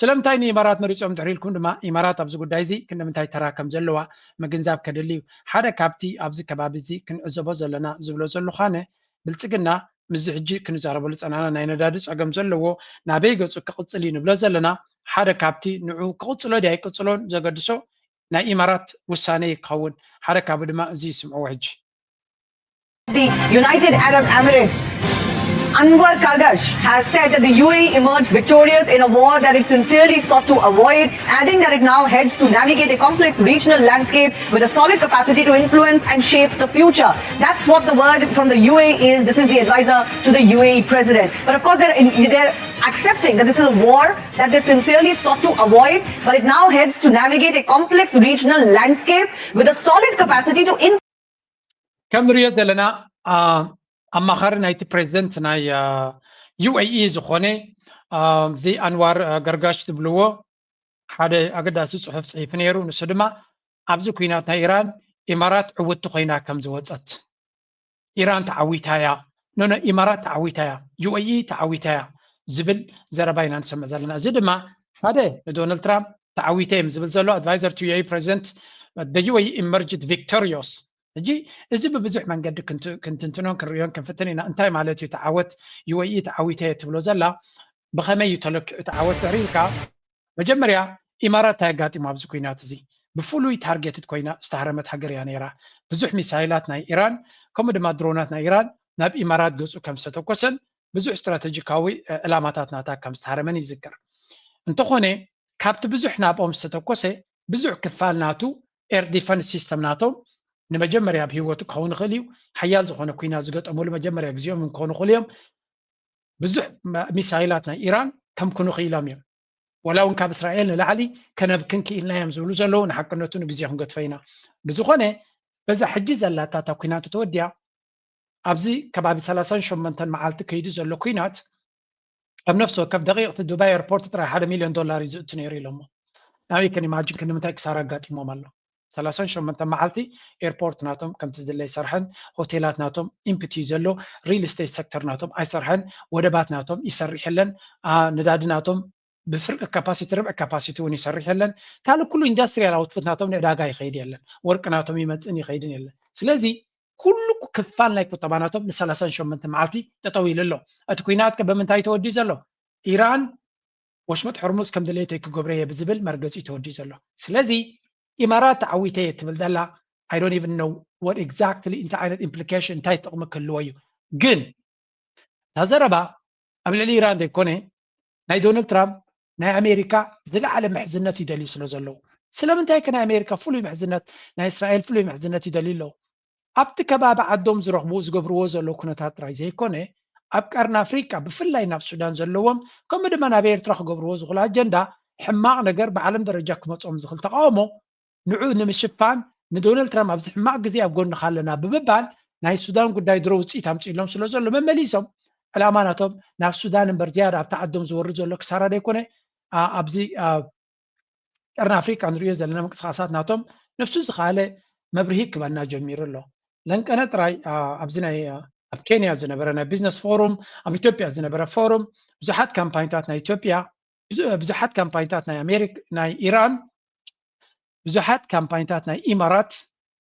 ስለምንታይ ንኢማራት መሪፆም ድሕሪ ኢልኩም ድማ ኢማራት ኣብዚ ጉዳይ እዚ ክንደምንታይ ተራ ከም ዘለዋ ምግንዛብ ከድሊ እዩ። ሓደ ካብቲ ኣብዚ ከባቢ እዚ ክንዕዘቦ ዘለና ዝብሎ ዘለኹ ኣነ ብልፅግና ምስዚ ሕጂ ክንዛረበሉ ዝፀናና ናይ ነዳዲ ፀገም ዘለዎ ናበይ ገፁ ክቕፅል እዩ ንብሎ ዘለና ሓደ ካብቲ ንዑ ክቕፅሎ ድዩ ኣይቅፅሎን ዘገድሶ ናይ ኢማራት ውሳነ እዩ ክኸውን። ሓደ ካብኡ ድማ እዚ ይስምዕዎ ሕጂ። The United Arab Emirates Anwar Gargash has said that the U A E emerged victorious in a war that it sincerely sought to avoid, adding that it now heads to navigate a complex regional landscape with a solid capacity to influence and shape the future. That's what the word from the U A E is. This is the advisor to the U A E president. But of course, they're, they're accepting that this is a war that they sincerely sought to avoid, but it now heads to navigate a complex regional landscape with a solid capacity to influence. ከም ንሪኦ ዘለና ኣማኻሪ ናይቲ ፕሬዚደንት ናይ ዩ ኤ ኢ ዝኾነ እዚ ኣንዋር ገርጋሽ ዝብልዎ ሓደ ኣገዳሲ ፅሑፍ ፅሒፉ ነይሩ። ንሱ ድማ ኣብዚ ኩናት ናይ ኢራን ኢማራት ዕውትቲ ኮይና ከም ዝወፀት ኢራን ተዓዊታ እያ፣ ኖኖ ኢማራት ተዓዊታ እያ፣ ዩ ኤ ኢ ተዓዊታ እያ ዝብል ዘረባ ኢና ንሰምዕ ዘለና። እዚ ድማ ሓደ ንዶናልድ ትራምፕ ተዓዊተ እዮም ዝብል ዘሎ ኣድቫይዘር ቱ ዩ ኤ ኢ ፕሬዚደንት the U A E emerged victorious። ሕጂ እዚ ብብዙሕ መንገዲ ክንትንትኖን ክንሪዮን ክንፍትን ኢና። እንታይ ማለት እዩ ተዓወት ዩ ኤ ኢ ተዓዊተ እየ ትብሎ ዘላ? ብኸመይ እዩ ተለኪዑ ተዓወት ድሕሪ ኢልካ መጀመርያ ኢማራት እንታይ ኣጋጢሙ ኣብዚ ኩናት እዚ ብፍሉይ ታርጌትድ ኮይና ዝተሃረመት ሃገር እያ ነይራ። ብዙሕ ሚሳይላት ናይ ኢራን ከምኡ ድማ ድሮናት ናይ ኢራን ናብ ኢማራት ገፁ ከም ዝተተኮሰን ብዙሕ ስትራተጂካዊ ዕላማታት ናታ ከም ዝተሃረመን ይዝከር። እንተኾነ ካብቲ ብዙሕ ናብኦም ዝተተኮሰ ብዙሕ ክፋል ናቱ ኤር ዲፈንስ ሲስተም ናቶም ንመጀመርያ ኣብ ህይወቱ ክኸውን ይኽእል እዩ። ሓያል ዝኾነ ኩናት ዝገጠሙሉ መጀመርያ ግዜኦም ክኾኑ ይኽእሉ እዮም። ብዙሕ ሚሳይላት ናይ ኢራን ከምክኑ ክኢሎም እዮም። ወላ እውን ካብ እስራኤል ንላዕሊ ከነብክን ክኢልና እዮም ዝብሉ ዘለዉ። ንሓቅነቱ ንግዜ ክንገድፎ ኢና። ብዝኾነ በዛ ሕጂ ዘላታ እታ ኩናት ተወዲያ ኣብዚ ከባቢ ሰላሳን ሸሞንተን መዓልቲ ከይዱ ዘሎ ኩናት ኣብ ነፍሲ ወከፍ ደቂቕቲ ዱባይ ኤርፖርት ጥራይ ሓደ ሚልዮን ዶላር እዩ ዝእቱ ነይሩ ኢሎሞ። ናበይ ከን ኢማጂን ክንምንታይ ክሳራ ኣጋጢሞም ኣሎ? ሰላሳን ሸሞንተን መዓልቲ ኤርፖርት ናቶም ከምቲ ዝድለ ይሰርሐን፣ ሆቴላት ናቶም ኢምፕቲ እዩ ዘሎ፣ ሪል ስቴት ሴክተር ናቶም ኣይሰርሐን፣ ወደባት ናቶም ይሰርሕ የለን፣ ነዳዲ ናቶም ብፍርቂ ካፓሲቲ ርብዒ ካፓሲቲ እውን ይሰርሕ የለን። ካልእ ኩሉ ኢንዱስትሪያል ኣውትፑት ናቶም ንዕዳጋ ይኸይድ የለን፣ ወርቂ ናቶም ይመፅእን ይኸይድን የለን። ስለዚ ኩሉ ክፋል ናይ ቁጠባ ናቶም ንሰላሳን ሸሞንተ መዓልቲ ጠጠው ኢሉ ኣሎ። እቲ ኩናት ከ ብምንታይ ተወዲኡ ዘሎ? ኢራን ወሽመጥ ሕርሙዝ ከም ድሌተይ ክገብሮ እየ ብዝብል መርገፂ ተወዲኡ ዘሎ። ስለዚ ኢማራት ተዓዊተ እየ ትብል ዘላ I don't even know what exactly እንታይ ዓይነት ኢምፕሊኬሽን እንታይ ጥቕሚ ክህልዎ እዩ። ግን እታ ዘረባ ኣብ ልዕሊ ኢራን ዘይኮነ ናይ ዶናልድ ትራምፕ ናይ ኣሜሪካ ዝለዓለ ምሕዝነት ይደልዩ ስለ ዘለዉ። ስለምንታይ ከ ናይ ኣሜሪካ ፍሉይ ምሕዝነት ናይ እስራኤል ፍሉይ ምሕዝነት ይደልዩ ኣለዉ? ኣብቲ ከባቢ ዓዶም ዝረኽቡ ዝገብርዎ ዘለዉ ኩነታት ጥራይ ዘይኮነ ኣብ ቀርኒ ኣፍሪቃ ብፍላይ ናብ ሱዳን ዘለዎም ከምኡ ድማ ናብ ኤርትራ ክገብርዎ ዝኽእሉ ኣጀንዳ ሕማቕ ነገር ብዓለም ደረጃ ክመፅኦም ዝኽእል ተቃውሞ ንዑ ንምሽፋን ንዶናልድ ትራምፕ ኣብዚ ሕማቕ ግዜ ኣብ ጎንኻ ኣለና ብምባል ናይ ሱዳን ጉዳይ ድሮ ውፅኢት ኣምፅእሎም ስለ ዘሎ መመሊሶም ዕላማ ናቶም ናብ ሱዳን እምበር ዝያዳ ኣብቲ ዓዶም ዝወርድ ዘሎ ክሳራ ዘይኮነ ኣብዚ ቀርኒ ኣፍሪቃ ንሪኦ ዘለና ምንቅስቃሳት ናቶም ነፍሱ ዝኸኣለ መብርሂ ክበና ጀሚሩ ኣሎ። ለንቀነ ጥራይ ኣብዚ ናይ ኣብ ኬንያ ዝነበረ ናይ ቢዝነስ ፎሩም ኣብ ኢትዮጵያ ዝነበረ ፎሩም ብዙሓት ካምፓኒታት ናይ ኢትዮጵያ ብዙሓት ካምፓኒታት ናይ ኣሜሪካ ናይ ኢራን ብዙሓት ካምፓኒታት ናይ ኢማራት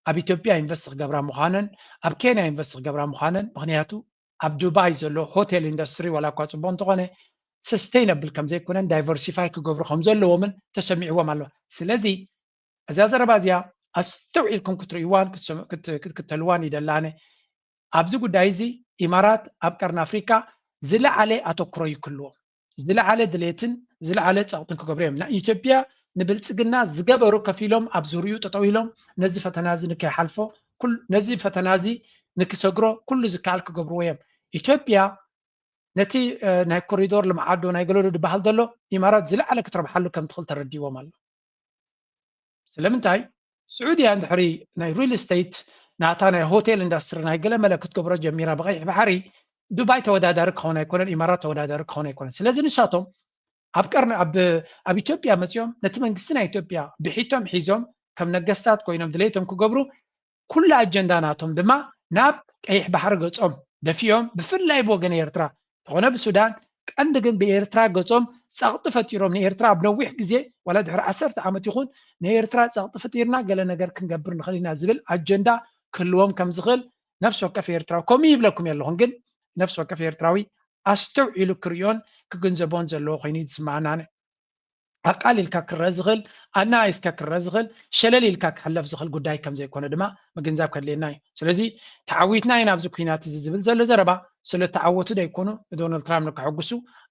ኣብ ኢትዮጵያ ኢንቨስት ክገብራ ምዃነን ኣብ ኬንያ ኢንቨስት ክገብራ ምዃነን ምክንያቱ ኣብ ዱባይ ዘሎ ሆቴል ኢንዱስትሪ ዋላ እኳ ፅቡቅ እንተኾነ ሰስቴይነብል ከምዘይኮነን ዳይቨርሲፋይ ክገብሩ ከምዘለዎምን ተሰሚዕዎም ኣሎ። ስለዚ እዛ ዘረባ እዚኣ ኣስተውዒልኩም ክትርእይዋን ክትከተልዋን ይደላነ። ኣብዚ ጉዳይ እዚ ኢማራት ኣብ ቀርኒ ኣፍሪካ ዝለዓለ ኣተኩሮ ይክልዎም ዝለዓለ ድሌትን ዝለዓለ ፀቕጥን ክገብሩ እዮም። ናይ ኢትዮጵያ ንብልፅግና ዝገበሩ ከፊሎም ኣብ ዙርኡ ጠጠው ኢሎም ነዚ ፈተና እዚ ንከይሓልፎ ነዚ ፈተና እዚ ንክሰግሮ ኩሉ ዝከኣል ክገብርዎ እዮም። ኢትዮጵያ ነቲ ናይ ኮሪዶር ልምዓዶ ናይ ገለዶ ዝበሃል ዘሎ ኢማራት ዝለዓለ ክትረብሓሉ ከም ትኽእል ተረዲዎም ኣሎ። ስለምንታይ ስዑድያ እንድሕሪ ናይ ሪል ስቴት ናታ ናይ ሆቴል ኢንዳስትሪ ናይ ገለመለ ክትገብሮ ጀሚራ ብቀይሕ ባሕሪ ዱባይ ተወዳዳሪ ክኸውን ኣይኮነን፣ ኢማራት ተወዳዳሪ ክኸውን ኣይኮነን። ስለዚ ንሳቶም ኣብ ቀርኒ ኣብ ኢትዮጵያ መፂኦም ነቲ መንግስቲ ናይ ኢትዮጵያ ብሒቶም ሒዞም ከም ነገስታት ኮይኖም ድሌቶም ክገብሩ ኩሉ ኣጀንዳ ናቶም ድማ ናብ ቀይሕ ባሕሪ ገፆም ደፊኦም ብፍላይ ብወገን ኤርትራ እንተኾነ ብሱዳን ቀንዲ ግን ብኤርትራ ገጾም ጸቕጢ ፈጢሮም ንኤርትራ ኣብ ነዊሕ ግዜ ዋላ ድሕሪ ዓሰርተ ዓመት ይኹን ንኤርትራ ጸቕጢ ፈጢርና ገለ ነገር ክንገብር ንኽእል ኢና ዝብል ኣጀንዳ ክህልዎም ከም ዝኽእል ነፍሲ ወከፍ ኤርትራዊ ከምኡ ይብለኩም የለኹን ግን ነፍሲ ወከፍ ኤርትራዊ ኣስተውዒሉ ክርእዮን ክግንዘቦን ዘለዎ ኮይኑ እዩ ዝስምዓና። ኣቃሊልካ ክረአ ዝኽእል ኣናኣይስካ ክረአ ዝኽእል ሸለል ኢልካ ክሕለፍ ዝኽእል ጉዳይ ከም ዘይኮነ ድማ ምግንዛብ ከድልየና እዩ። ስለዚ ተዓዊትና ኢና ኣብዚ ኩናት እዚ ዝብል ዘሎ ዘረባ ስለ ተዓወቱ ደይኮኑ ንዶናልድ ትራምፕ ንከሐጉሱ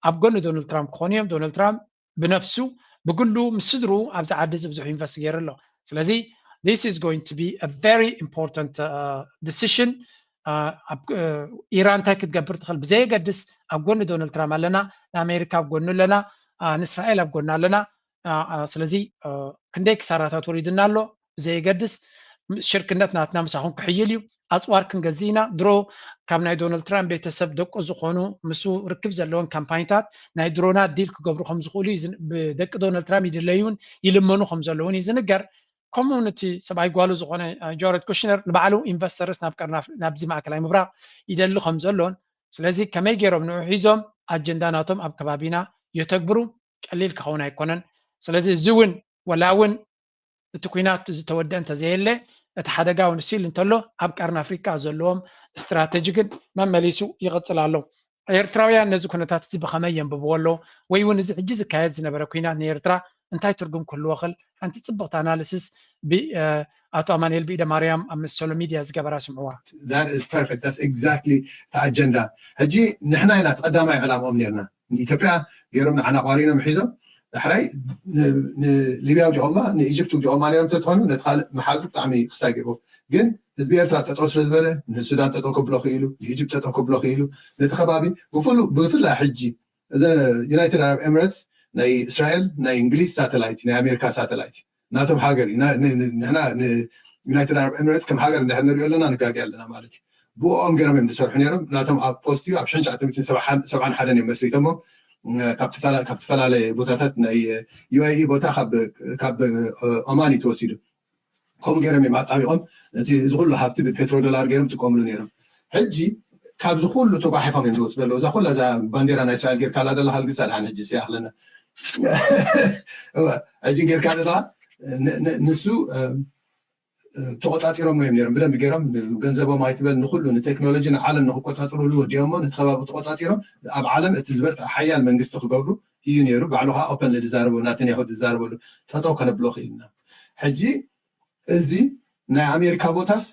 ኣብ ጎኒ ዶናልድ ትራምፕ ክኾኑ እዮም። ዶናልድ ትራምፕ ብነፍሱ ብግሉ ምስ ስድርኡ ኣብዚ ዓዲ እዚ ብዙሕ ኢንቨስት ገይሩ ኣሎ። ስለዚ this is going to be a very important decision። ኢራን እንታይ ክትገብር ትኽእል ብዘየገድስ ኣብ ጎኒ ዶናልድ ትራምፕ ኣለና፣ ንኣሜሪካ ኣብ ጎኑ ኣለና፣ ንእስራኤል ኣብ ጎና ኣለና። ስለዚ ክንደይ ክሳራታት ወሪድና ኣሎ ብዘየገድስ ሽርክነት ናትና ምሳኹም ክሕይል እዩ። ኣፅዋር ክንገዝእ ኢና። ድሮ ካብ ናይ ዶናልድ ትራምፕ ቤተሰብ ደቁ ዝኾኑ ምስ ርክብ ዘለዎም ካምፓኒታት ናይ ድሮናት ዲል ክገብሩ ከም ዝኽእሉ ብደቂ ዶናልድ ትራምፕ ይድለዩ እውን ይልመኑ ከም ዘለውን እዩ ዝንገር። ከምኡ እውን እቲ ሰብኣይ ጓሉ ዝኾነ ጃረድ ኩሽነር ንባዕሉ ኢንቨስተርስ ናብ ቀርኒ ናብዚ ማእከላይ ምብራቕ ይደሊ ከም ዘሎን ስለዚ ከመይ ገይሮም ንዑ ሒዞም ኣጀንዳ ናቶም ኣብ ከባቢና የተግብሩ ቀሊል ክኸውን ኣይኮነን። ስለዚ እዚ እውን ወላ እውን እቲ ኩናት ዝተወደአ እንተዘየለ እቲ ሓደጋ እውን ሲል እንተሎ ኣብ ቀርኒ ኣፍሪካ ዘለዎም ስትራተጂ ግን መመሊሱ ይቕፅል ኣሎ። ኤርትራውያን ነዚ ኩነታት እዚ ብኸመይ የንብብዎ ኣሎ ወይ እውን እዚ ሕጂ ዝካየድ ዝነበረ ኩናት ንኤርትራ እንታይ ትርጉም ክህልዎ ክእል ሓንቲ ፅብቕቲ ኣናሊሲስ ብኣቶ ኣማንኤል ብኢደ ማርያም ኣብ መሰሎ ሚድያ ዝገበራ ስምዕዋ። Exactly እቲ ኣጀንዳ ሕጂ ንሕና ኢና እቲ ቀዳማይ ዕላምኦም ነርና ንኢትዮጵያ ገይሮም ንዓና ቋሪኖም ሒዞም ዳሕራይ ንሊብያ ውዲቖማ ንኢጅፕት ውዲቖማ ነሮም ተትኾኑ ነቲ ካልእ መሓዙ ብጣዕሚ ክስታይ ገይርዎ ግን ህዝቢ ኤርትራ ጠጠው ስለ ዝበለ ንሱዳን ጠጠው ከብሎ ክኢሉ ንኢጅፕት ጠጠው ከብሎ ክኢሉ ነቲ ከባቢ ብፍላይ ሕጂ እዚ ዩናይትድ ዓረብ ኤምሬትስ ናይ እስራኤል ናይ እንግሊዝ ሳተላይት ናይ ኣሜሪካ ሳተላይት ናቶም ሃገር እዩ። ንሕና ንዩናይትድ ዓረብ ኤምሬትስ ከም ሃገር እንድሕር ንሪኦ ኣለና ንጋገ ኣለና ማለት እዩ። ብኦም ገይሮም እዮም ዝሰርሑ ነይሮም። ናቶም ኣብ ፖስት እዩ ኣብ ሽሕን ትሽዓተ ሚእትን ሰብዓን ሓደን እዮም መስሪቶሞ። ካብ ዝተፈላለየ ቦታታት ናይ ዩኤኢ ቦታ ካብ ኦማን እዩ ተወሲዱ። ከምኡ ገይሮም እዮም ኣጣቢቆም እቲ እዚ ኩሉ ሃብቲ ብፔትሮ ዶላር ገይሮም ጥቀምሉ ነይሮም። ሕጂ ካብዚ ኩሉ ተጓሒፎም እዮም ዝወፁ ዘለዉ። እዛ ኩላ እዛ ባንዴራ ናይ እስራኤል ጌርካ ኣላ ዘለካ ልግሳ ደሓን ሕጂ ይኣኽለና። ሕጂ ጌርካ ዘለካ ንሱ ተቆፃፂሮም እዮም ነይሮም። ብደንብ ገይሮም ገንዘቦም ኣይትበል ንኩሉ ንቴክኖሎጂ ንዓለም ንክቆፃፅሩሉ ወዲኦሞ ነቲ ከባቢ ተቆፃፂሮም ኣብ ዓለም እቲ ዝበርትዐ ሓያል መንግስቲ ክገብሩ እዩ ነይሩ። ባዕሉ ከዓ ኦፐን ዝዛረበሉ ናተንያሁ ዝዛረበሉ ጠጠው ከነብሎ ክኢልና። ሕጂ እዚ ናይ ኣሜሪካ ቦታስ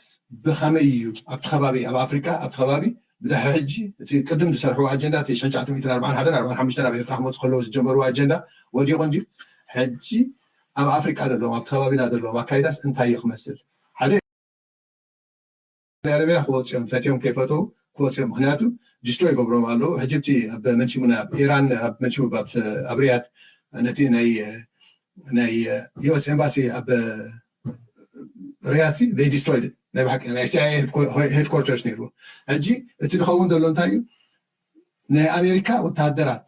ብኸመይ እዩ ኣብቲ ከባቢ ኣብ ኣፍሪካ ኣብቲ ከባቢ ብድሕሪ ሕጂ እቲ ቅድም ዝሰርሕዎ ኣጀንዳ እቲ ሽሕን ትሽዓተ ሚእትን ኣርባዓን ሓደን ኣርባዓን ሓሙሽተን ኣብ ኤርትራ ክመፁ ከለዎ ዝጀመርዎ ኣጀንዳ ወዲቑ እንድዩ። ሕጂ ኣብ ኣፍሪካ ዘለዎም ኣብቲ ከባቢና ዘለዎም ኣካይዳስ እንታይ እዩ ክመስል? ሓደ ሳውዲ ዓረብያ ክወፅኦም ፈትዮም ከይፈተው ክወፅኦም ምክንያቱ ዲስትሮይ ይገብሮም ኣለዉ። ሕጂ ኣብቲ ኣብ መንሽሙና ኣብ ኢራን ኣብ መንሽሙ ኣብ ሪያድ ነቲ ናይ ናይ ዩኤስ ኤምባሲ ኣብ ሪያድ ሲ they destroyed ናይ ብሓቂ ናይ ሲኣይኤ ሄድኮርተርስ ነይርዎ። ሕጂ እቲ ዝኸውን ዘሎ እንታይ እዩ? ናይ ኣሜሪካ ወተሃደራት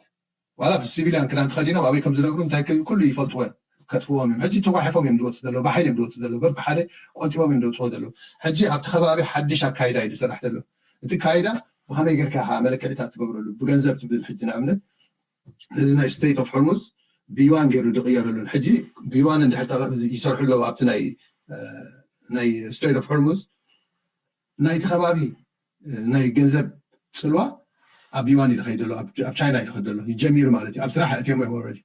ዋላ ብሲቪልያን ክዳን ተኸዲኖም ኣበይ ከም ዝነብሩ እንታይ ኩሉ ይፈልጥዎ እዮም። ከጥፍዎም እዮም። ሕጂ ተጓሒፎም እዮም ዝወፁ ዘለዉ። ብሓይሊ እዮም ዝወፁ ዘለዉ። በብሓደ ቆንጢቦም እዮም ዝወፅዎ ዘለዉ። ሕጂ ኣብቲ ከባቢ ሓድሽ ኣካይዳ እዩ ዝስራሕ ዘሎ። እቲ ካይዳ ብኸመይ ጌርካ ኢኻ መለክዒታት ትገብረሉ? ብገንዘብ ትብል ሕጂ ንኣብነት እዚ ናይ ስቴት ኦፍ ሆርሙዝ ብዩዋን ገይሩ ዝቕየረሉን ሕጂ ብዩዋን እንድሕር ይሰርሑ ኣለዉ ኣብቲ ናይ ናይ ስትሬት ኦፍ ሆርሙዝ ናይቲ ከባቢ ናይ ገንዘብ ፅልዋ ኣብ ዩዋን እዩ ዝኸይድ ዘሎ ኣብ ቻይና እዩ ዝኸይድ ዘሎ ይጀሚሩ ማለት እዩ ኣብ ስራሕ እትዮም እዮም ወረዲ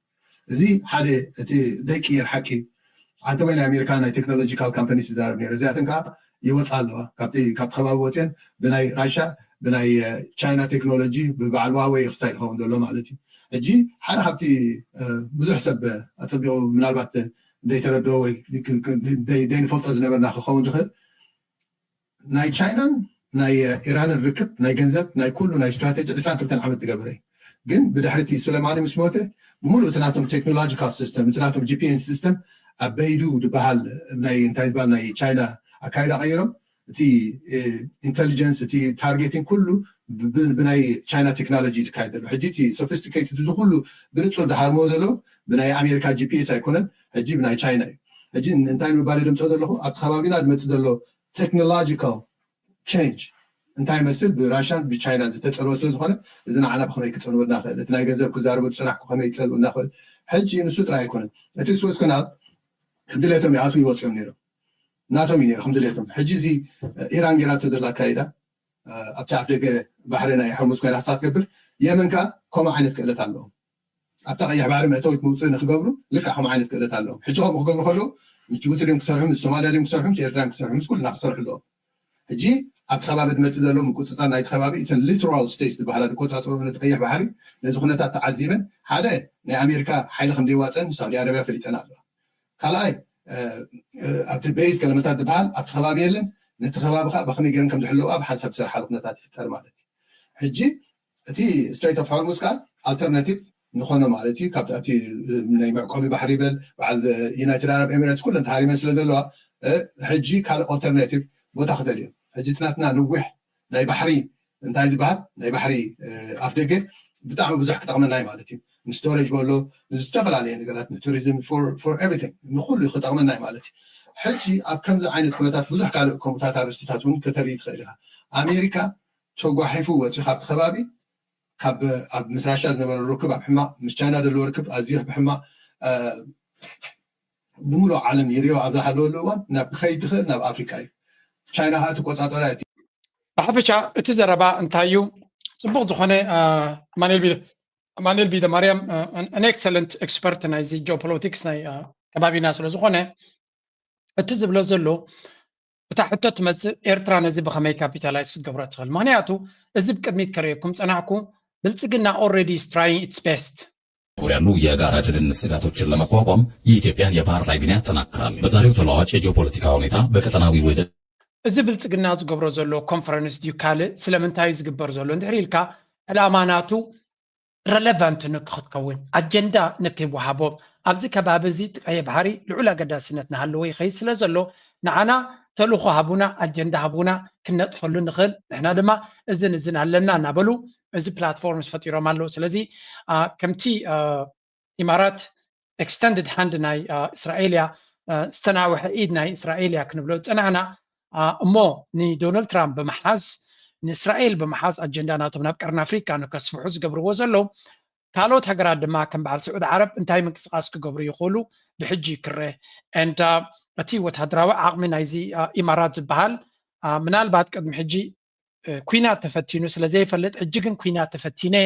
እዚ ሓደ እቲ ዘይቅየር ሓቂ ሓንቲ ወይ ናይ ኣሜሪካ ናይ ቴክኖሎጂካል ካምፓኒስ ይዛረብ ነይረ እዚኣተን ከዓ ይወፃ ኣለዋ ካብቲ ከባቢ ወፅየን ብናይ ራሻ ብናይ ቻይና ቴክኖሎጂ ብበዓል ዋወይ ክሳይ ዝኸውን ዘሎ ማለት እዩ ሕጂ ሓደ ካብቲ ብዙሕ ሰብ ኣፀቢቑ ምናልባት ዘይተረድኦ ወይ ዘይንፈልጦ ዝነበርና ክኸውን ዝኽእል ናይ ቻይናን ናይ ኢራንን ርክብ ናይ ገንዘብ ናይ ኩሉ ናይ ስትራቴጂ ዕስራን ክልተን ዓመት ዝገበረ እዩ ግን ብድሕሪ እቲ ሱሌማኒ ምስ ሞተ ብምሉእ እቲ ናቶም ቴክኖሎጂካል ሲስተም እቲ ናቶም ጂፒኤስ ሲስተም ኣብ በይዱ ዝበሃል ናይ እንታይ ዝበሃል ናይ ቻይና ኣካይዳ ቀይሮም እቲ ኢንቴሊጀንስ እቲ ታርጌቲንግ ኩሉ ብናይ ቻይና ቴክኖሎጂ ዝካየድ ዘሎ ሕጂ እቲ ሶፊስቲኬትድ እዚ ኩሉ ብንፁር ዝሃርምዎ ዘለዉ ብናይ ኣሜሪካ ጂፒኤስ ኣይኮነን ሕጂ ብናይ ቻይና እዩ ሕጂ እንታይ ንምባል ደምፆ ዘለኹ ኣብቲ ከባቢና ዝመፅእ ዘሎ ቴክኖሎጂካል ቸንጅ እንታይ ይመስል ብራሽያን ብቻይናን ዝተፀልወ ስለ ዝኾነ እዚ ንዓና ብከመይ ክፀልወና ክእል እቲ ናይ ገንዘብ ክዛረቡ ዝፅናሕኩ ከመይ ይፀልውና ክእል ሕጂ ንሱ ጥራይ ኣይኮነን እቲ ስወዝ ካናል ድሌቶም ይኣትዉ ይወፅኦም ነይሮም ናቶም እዩ ነይሩ ከም ድሌቶም ሕጂ እዚ ኢራን ጌራቶ ዘላ ኣካይዳ ኣብቲ ኣፍ ደገ ባሕሪ ናይ ሕርሙዝ ኮይና ክሳብ ትገብር የመን ከዓ ከምኡ ዓይነት ክእለት ኣለዎም ኣብታ ቀይሕ ባሕሪ መእተዊት ምውፅእ ንክገብሩ ልክዕ ከምኡ ዓይነት ክእለት ኣለዎም ሕጂ ከምኡ ክገብሩ ከለዉ ምስ ጅቡቲ ድም ክሰርሑ ምስ ሶማልያ ድም ክሰርሑ ምስ ኤርትራ ክሰርሑ ምስ ኩልና ክሰርሑ ኣለዎም ሕጂ ኣብቲ ከባቢ ዝመፅእ ዘሎ ምቁፅፃር ናይቲ ከባቢ እተን ሊትራል ስቴትስ ዝበሃላ ዝቆፃፀሩ ነቲ ቀይሕ ባሕሪ ነዚ ኩነታት ተዓዚበን ሓደ ናይ ኣሜሪካ ሓይሊ ከም ዘይዋፀን ሳውዲ ኣረብያ ፈሊጠን ኣለዋ ካልኣይ ኣብቲ ቤዝ ከለመታት ዝበሃል ኣብቲ ከባቢ የለን ነቲ ከባቢ ከዓ ብከመይ ገይረን ከም ዝሕለዋ ብሓንሳብ ዝሰርሓሉ ኩነታት ይፍጠር ማለት እዩ ሕጂ እቲ ስትሬት ኦፍ ሆርሙዝ ከዓ ኣልተርናቲቭ ንኾኖ ማለት እዩ ካብ እቲ ናይ መዕቆቢ ባሕሪ ይበል በዓል ዩናይትድ ዓረብ ኤሚሬትስ ኩለን ተሃሪመን ስለ ዘለዋ ሕጂ ካልእ ኣልተርናቲቭ ቦታ ክደልዮም ሕጂ ትናትና ንዊሕ ናይ ባሕሪ እንታይ ዝበሃል ናይ ባሕሪ ኣፍ ደገ ብጣዕሚ ብዙሕ ክጠቕመና እዩ ማለት እዩ ንስቶሬጅ በሎ ንዝተፈላለየ ነገራት ንቱሪዝም ፎር ኤቭሪቲንግ ንኩሉ ክጠቕመና እዩ ማለት እዩ ሕጂ ኣብ ከምዚ ዓይነት ኩነታት ብዙሕ ካልእ ከምኡታት ኣርእስትታት እውን ከተርኢ ትኽእል ኢኻ ኣሜሪካ ተጓሒፉ ወፂኡ ካብቲ ከባቢ ካብ ኣብ ምስ ራሻ ዝነበረ ርክብ ኣብ ሕማቕ ምስ ቻይና ዘለዎ ርክብ ኣዝዩ ብሕማቕ ብምሉእ ዓለም ይሪኦ ኣብ ዝሃለወሉ እዋን ናብ ክኸይድ ዝኽእል ናብ ኣፍሪካ እዩ ቻይና ከዓ ትቆፃፀራ እቲ ብሓፈሻ እቲ ዘረባ እንታይ እዩ ፅቡቅ ዝኾነ ኣማኑኤል ቢደ ማርያም an excellent expert ናይዚ ጂኦፖለቲክስ ናይ ከባቢና ስለ ዝኾነ እቲ ዝብሎ ዘሎ እታ ሕቶ ትመፅእ ኤርትራ ነዚ ብኸመይ ካፒታላይዝ ክትገብሮ ትኽእል ምክንያቱ እዚ ብቅድሚት ከርእየኩም ፀናሕኩ ብልፅግና already is trying its best ያሉ የጋራ ደህንነት ስጋቶችን ለመቋቋም የኢትዮጵያን የባህር ላይ ሚና ያጠናክራል። በዛሬው ተለዋዋጭ የጂኦፖለቲካ ሁኔታ በቀጠናዊ ውህደት እዚ ብልፅግና ዝገብሮ ዘሎ ኮንፈረንስ ድዩ ካልእ ስለምንታይ ዝግበር ዘሎ እንድሕር ኢልካ ዕላማ ናቱ ረለቫንት ንክትከውን ኣጀንዳ ንክወሃቦም ኣብዚ ከባቢ እዚ እቲ ቀይሕ ባሕሪ ልዑል ኣገዳስነት እናሃለዎ ይኸይድ ስለ ዘሎ ንዓና ተልእኾ ሃቡና ኣጀንዳ ሃቡና ክንነጥፈሉ ንኽእል ንሕና ድማ እዝን እዝን ኣለና እናበሉ እዚ ፕላትፎርምስ ፈጢሮም ኣለዉ ስለዚ ከምቲ ኢማራት extended hand ናይ እስራኤል እያ ዝተናውሐ ኢድ ናይ እስራኤል እያ ክንብሎ ዝፀናሕና እሞ ንዶናልድ ትራምፕ ብምሓዝ ንእስራኤል ብምሓዝ ኣጀንዳ ናቶም ናብ ቀርኒ ኣፍሪካ ንከስፍሑ ዝገብርዎ ዘለዉ ካልኦት ሃገራት ድማ ከም በዓል ስዑድ ዓረብ እንታይ ምንቅስቃስ ክገብሩ ይኽእሉ ብሕጂ ክረአ and እቲ ወታደራዊ ዓቕሚ ናይዚ ኢማራት ዝበሃል ምናልባት ቅድሚ ሕጂ ኩናት ተፈቲኑ ስለ ዘይፈልጥ ሕጂ ግን ኩናት ተፈቲነ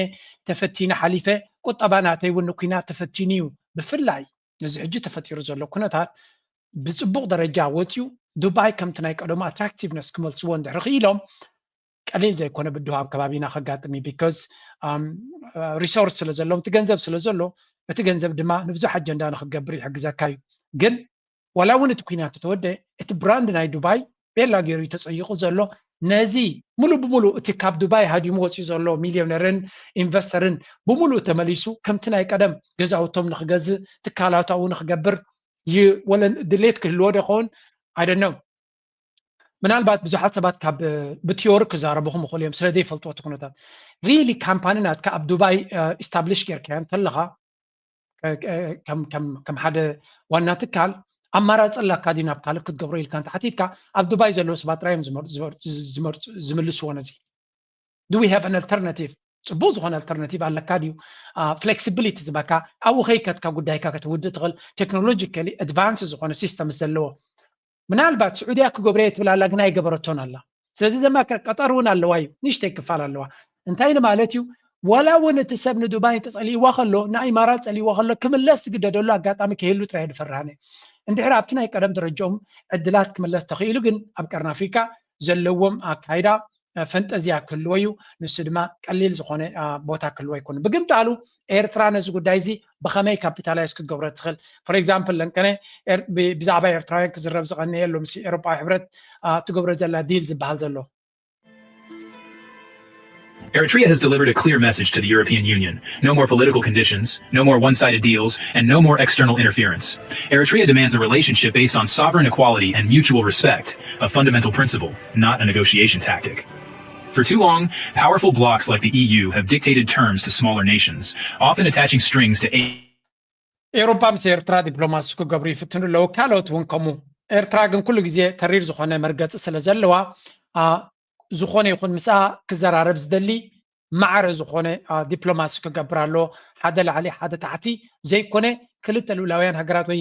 ተፈቲነ ሓሊፈ ቁጠባ ናተይ እውን ንኩናት ተፈቲኑ እዩ ብፍላይ ነዚ ሕጂ ተፈጢሩ ዘሎ ኩነታት ብፅቡቕ ደረጃ ወፅዩ ዱባይ ከምቲ ናይ ቀደሙ ኣትራክቲቭነስ ክመልስዎ እንድሕር ክኢሎም ቀሊል ዘይኮነ ብድሆ ኣብ ከባቢና ከጋጥም እዩ because ሪሶርስ ስለ ዘሎ እቲ ገንዘብ ስለ ዘሎ እቲ ገንዘብ ድማ ንብዙሕ ኣጀንዳ ንክትገብር ይሕግዘካ እዩ ግን ዋላ እውን እቲ ኩናት ተወደ እቲ ብራንድ ናይ ዱባይ ቤላ ገይሩ እዩ ተፀይቑ ዘሎ ነዚ ሙሉ ብሙሉ እቲ ካብ ዱባይ ሃዲሙ ወፂኡ ዘሎ ሚሊዮነርን ኢንቨስተርን ብሙሉ ተመሊሱ ከምቲ ናይ ቀደም ገዛውቶም ንክገዝእ ትካላቱ ኣብኡ ንክገብር ወለ ድሌት ክህልዎ ዶ ይኸውን ኣይደነው ምናልባት ብዙሓት ሰባት ካብ ብቲዮሪ ክዛረቡ ክምኽእሉ እዮም ስለ ዘይፈልጥዎ እቲ ኩነታት ሪሊ ካምፓኒ ናትካ ኣብ ዱባይ ኢስታብሊሽ ጌርካዮ እንተለኻ ከም ሓደ ዋና ትካል ኣማራፂ ኣላካ ድዩ ናብ ካልእ ክትገብሮ ኢልካ እንተሓቲትካ ኣብ ዱባይ ዘለዉ ሰባት ጥራይ እዮም ዝምልስዎ ነዚ do we have an alternative ፅቡቅ ዝኮነ alternative ኣለካ ድዩ flexibility ዝበካ ኣብኡ ከይከትካ ጉዳይካ ከተውድእ ትኽእል technologically advance ዝኾነ system ዘለዎ ምናልባት ስዑድያ ክገብረየ ትብል ኣላ ግን ኣይገበረቶን ኣላ ስለዚ ድማ ቀጠር እውን ኣለዋ እዩ ንሽተይ ክፋል ኣለዋ እንታይ ንማለት እዩ ዋላ እውን እቲ ሰብ ንዱባይ ተፀሊእዋ ከሎ ንኢማራት ፀሊእዋ ከሎ ክምለስ ዝግደደሉ ኣጋጣሚ ክህሉ ጥራይ ድፈርሃነ እንድሕር ኣብቲ ናይ ቀደም ደረጃኦም ዕድላት ክምለስ ተኽኢሉ ግን ኣብ ቀርኒ ኣፍሪካ ዘለዎም ኣካይዳ ፈንጠዝያ ክህልዎ እዩ ንሱ ድማ ቀሊል ዝኾነ ቦታ ክህልዎ ኣይኮነ ብግምጣሉ ኤርትራ ነዚ ጉዳይ እዚ ብኸመይ ካፒታላይዝ ክትገብሮ ትኽእል for example ለንቀነ ብዛዕባ ኤርትራውያን ክዝረብ ዝቐነየ ኣሎ ምስ ኤሮጳዊ ሕብረት ትገብሮ ዘላ ዲል ዝበሃል ዘሎ Eritrea has delivered a clear message to the European Union. No more political conditions, no more one sided deals, and no more external interference. Eritrea demands a relationship based on sovereign equality and mutual respect, a fundamental principle, not a negotiation tactic. For too long, powerful blocs like the E U have dictated terms to smaller nations, often attaching strings to aid. ኤውሮፓ ምስ ኤርትራ ዲፕሎማሲ ክገብሩ ይፍትኑ ኣለዉ ካልኦት እውን ከምኡ ኤርትራ ግን ኩሉ ግዜ ተሪር ዝኾነ መርገፂ ስለ ዘለዋ ዝኾነ ይኹን ምስኣ ክዘራረብ ዝደሊ ማዕረ ዝኾነ ዲፕሎማሲ ክገብር ኣሎ ሓደ ላዕሊ ሓደ ታሕቲ ዘይኮነ ክልተ ልኡላውያን ሃገራት ወይ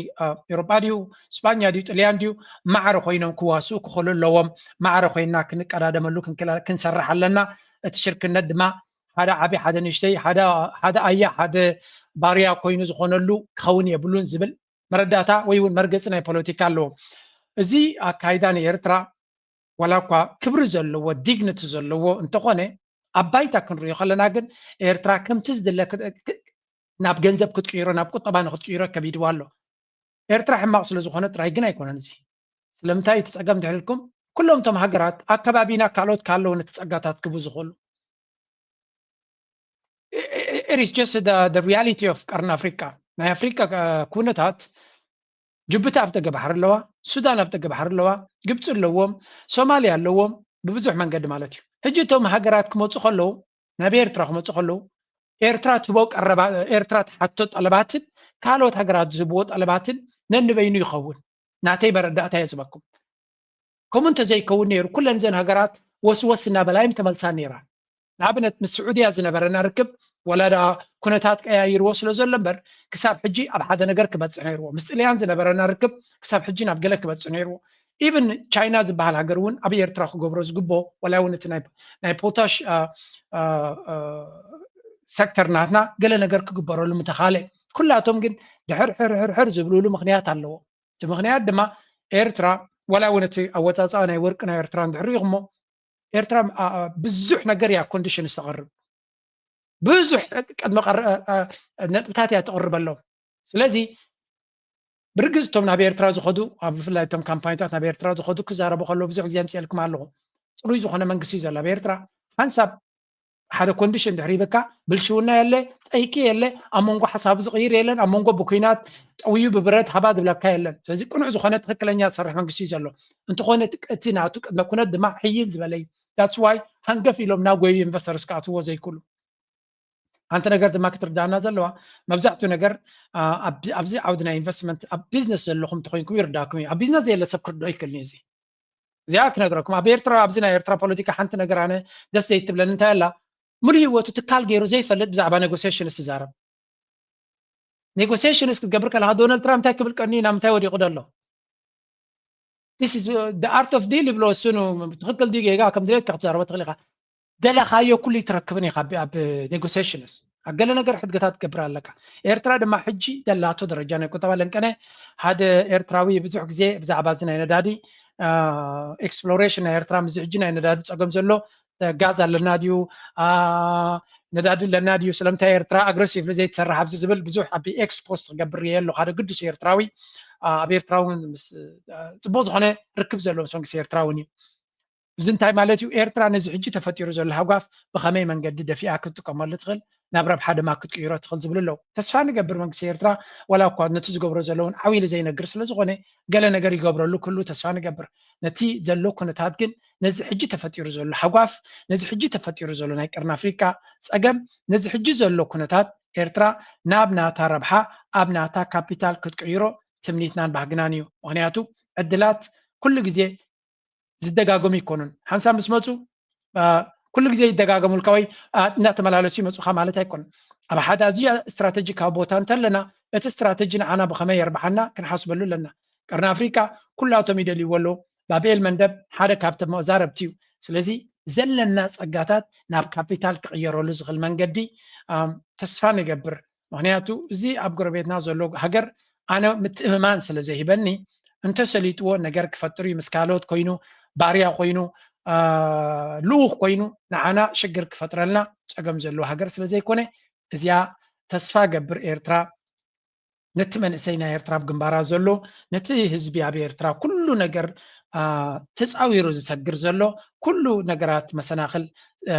ኤሮጳ ድዩ ስጳኛ ድዩ ጥልያን ድዩ ማዕረ ኮይኖም ክዋስኡ ክኽእሉ ኣለዎም ማዕረ ኮይና ክንቀዳደመሉ ክንሰርሕ ኣለና እቲ ሽርክነት ድማ ሓደ ዓቢ ሓደ ንእሽተይ ሓደ ኣያ ሓደ ባርያ ኮይኑ ዝኾነሉ ክኸውን የብሉን ዝብል መረዳእታ ወይ እውን መርገፂ ናይ ፖለቲካ ኣለዎም እዚ ኣካይዳ ንኤርትራ ዋላ እኳ ክብሪ ዘለዎ ዲግኒቲ ዘለዎ እንተኾነ ኣብ ባይታ ክንሪኦ ከለና ግን ኤርትራ ከምቲ ዝድለ ናብ ገንዘብ ክትቅይሮ ናብ ቁጠባ ንክትቅይሮ ከቢድዋ ኣሎ ኤርትራ ሕማቕ ስለ ዝኾነ ጥራይ ግን ኣይኮነን እዚ ስለምንታይ እቲ ፀገም ድሕልኩም ኩሎም እቶም ሃገራት ኣብ ከባቢና ካልኦት ካለውን እቲ ፀጋታት ክቡ ዝኽእሉ it is just the, the reality of ቀርኒ ኣፍሪቃ ናይ ኣፍሪቃ ኩነታት ጅቡቲ ኣብ ደገ ባሕሪ ኣለዋ ሱዳን ኣብ ደገ ባሕሪ ኣለዋ ግብፂ ኣለዎም ሶማልያ ኣለዎም ብብዙሕ መንገዲ ማለት እዩ ሕጂ እቶም ሃገራት ክመፁ ከለዉ ናብ ኤርትራ ክመፁ ከለዉ ኤርትራ ትቦ ቀረባ ኤርትራ ትሓቶ ጠለባትን ካልኦት ሃገራት ዝህብዎ ጠለባትን ነንበይኑ ይኸውን ናተይ መረዳእታ እየ ዝበኩም ከምኡ እንተዘይከውን ነይሩ ኩለን ዘን ሃገራት ወስወስ እናበላ እዮም ተመልሳ ነይራ ንኣብነት ምስ ስዑድያ ዝነበረና ርክብ ወላ ደኣ ኩነታት ቀያይርዎ ስለ ዘሎ እምበር ክሳብ ሕጂ ኣብ ሓደ ነገር ክበፅሕ ነይርዎ ምስ ጥልያን ዝነበረና ርክብ ክሳብ ሕጂ ናብ ገለ ክበፅሕ ነይርዎ ኢቭን ቻይና ዝበሃል ሃገር እውን ኣብ ኤርትራ ክገብሮ ዝግብኦ ወላ እውን እቲ ናይ ፖታሽ ሰክተር ናትና ገለ ነገር ክግበረሉ ምተኻለ ኩላቶም ግን ድሕር ሕርሕርሕር ዝብልሉ ምክንያት ኣለዎ እቲ ምክንያት ድማ ኤርትራ ወላ እውን እቲ ኣወፃፅኣ ናይ ወርቂ ናይ ኤርትራ እንድሕር ኢኹሞ ኤርትራ ብዙሕ ነገር እያ ኮንዲሽን ዝተቕርብ ብዙሕ ቅድሚ ነጥብታት እያ ትቕርበሎም ስለዚ ብርግፅ እቶም ናብ ኤርትራ ዝኸዱ ኣብ ብፍላይ እቶም ካምፓኒታት ናብ ኤርትራ ዝኸዱ ክዛረቡ ከለዉ ብዙሕ ግዜ ኣምፅኤልኩም ኣለኹ ፅሩይ ዝኾነ መንግስቲ እዩ ዘሎ ኣብ ኤርትራ ሓንሳብ ሓደ ኮንዲሽን ድሕሪ ይበካ ብልሽውና የለ፣ ጸይቂ የለ፣ ኣብ መንጎ ሓሳቡ ዝቕይር የለን፣ ኣብ መንጎ ብኩናት ጠውዩ ብብረት ሃባ ዝብለካ የለን። ስለዚ ቅኑዕ ዝኾነ ትኽክለኛ ዝሰርሕ መንግስቲ እዩ ዘሎ። እንተኾነ እቲ ናቱ ቅድመ ኩነት ድማ ሕይል ዝበለ እዩ። That's why ሃንገፍ ኢሎም ናብ ጎዩ ኢንቨስተርስ ክኣትዎ ዘይክእሉ። ሓንቲ ነገር ድማ ክትርዳና ዘለዋ፣ መብዛሕትኡ ነገር ኣብዚ ዓውዲ ናይ ኢንቨስትመንት ኣብ ቢዝነስ ዘለኹም ተኮይንኩም ይርዳኩም እዩ። ኣብ ቢዝነስ ዘየለ ሰብ ክርድኦ ይክእልኒ። እዚ እዚኣ ክነግረኩም፣ ኣብ ኤርትራ፣ ኣብዚ ናይ ኤርትራ ፖለቲካ ሓንቲ ነገር ኣነ ደስ ዘይትብለኒ እንታይ ኣላ፣ ሙሉ ህይወቱ ትካል ገይሩ ዘይፈልጥ ብዛዕባ ኔጎሲሽንስ ትዛረብ። ኔጎሲሽንስ ክትገብር ከለካ ዶናልድ ትራምፕ እንታይ ክብል ቀኒ ናብ ምንታይ ወዲቁ ደሎ? art of deal ይብሎ እሱ ትክክል ድዩ ጌጋ ከም ድሌትካ ክትዛረቦ ትክእል ኢካ። ደለካዮ ኩሉ ይትረክብን ኢካ ኣብ ኔጎሲሽንስ። ኣብ ገለ ነገር ሕድገታት ትገብር ኣለካ። ኤርትራ ድማ ሕጂ ደላቶ ደረጃ ናይ ቁጠባ ለንቀነ ሓደ ኤርትራዊ ብዙሕ ግዜ ብዛዕባ እዚ ናይ ነዳዲ ኤክስፕሎሬሽን ናይ ኤርትራ ምስዚ ሕጂ ናይ ነዳዲ ፀገም ዘሎ ጋዝ ኣለና ድዩ፣ ነዳዲ ኣለና ድዩ፣ ስለምንታይ ኤርትራ ኣግረሲቭሊ ዘይትሰርሕ ኣብዚ ዝብል ብዙሕ ኣብ ኤክስ ፖስት ክገብር ርኤ ኣለኹ። ሓደ ግዱስ ኤርትራዊ ኣብ ኤርትራ እውን ጽቡቅ ዝኾነ ርክብ ዘለዎ ምስ መንግስቲ ኤርትራ እውን እዩ። እዚ እንታይ ማለት እዩ? ኤርትራ ነዚ ሕጂ ተፈጢሩ ዘሎ ሃጓፍ ብኸመይ መንገዲ ደፊኣ ክትጥቀመሉ ትኽእል፣ ናብ ረብሓ ድማ ክትቅይሮ ትኽእል ዝብሉ ኣለዉ። ተስፋ ንገብር መንግስቲ ኤርትራ ዋላ እኳ ነቲ ዝገብሮ ዘለውን ዓው ኢሉ ዘይነግር ስለ ዝኾነ ገለ ነገር ይገብረሉ ክህሉ ተስፋ ንገብር። ነቲ ዘሎ ኩነታት ግን ነዚ ሕጂ ተፈጢሩ ዘሎ ሃጓፍ፣ ነዚ ሕጂ ተፈጢሩ ዘሎ ናይ ቀርኒ ኣፍሪቃ ጸገም፣ ነዚ ሕጂ ዘሎ ኩነታት ኤርትራ ናብ ናታ ረብሓ ኣብ ናታ ካፒታል ክትቅይሮ ትምኒትናን ባህግናን እዩ። ምኽንያቱ ዕድላት ኩሉ ግዜ ዝደጋገሙ ኣይኮኑን። ሓንሳብ ምስ መፁ ኩሉ ግዜ ይደጋገሙልካ ወይ እናተመላለሱ ይመፁካ ማለት ኣይኮኑን። ኣብ ሓደ ኣዝዩ ስትራቴጂካዊ ቦታ እንተለና እቲ ስትራቴጂ ንዓና ብኸመይ የርብሓና ክንሓስበሉ ኣለና። ቀርኒ ኣፍሪቃ ኩላቶም ይደልይዎ ኣለዉ። ባብኤል መንደብ ሓደ ካብቶም መዛረብቲ እዩ። ስለዚ ዘለና ፀጋታት ናብ ካፒታል ክቕየረሉ ዝኽእል መንገዲ ተስፋ ንገብር። ምኽንያቱ እዚ ኣብ ጎረቤትና ዘሎ ሃገር ኣነ ምትእምማን ስለ ዘይህበኒ እንተሰሊጥዎ ነገር ክፈጥር እዩ። ምስ ካልኦት ኮይኑ ባርያ ኮይኑ ልኡኽ ኮይኑ ንዓና ሽግር ክፈጥረልና ፀገም ዘለዎ ሃገር ስለ ዘይኮነ እዚኣ ተስፋ ገብር ኤርትራ ነቲ መንእሰይ ናይ ኤርትራ ኣብ ግንባራ ዘሎ ነቲ ህዝቢ ኣብ ኤርትራ ኩሉ ነገር ተፃዊሩ ዝሰግር ዘሎ ኩሉ ነገራት መሰናኽል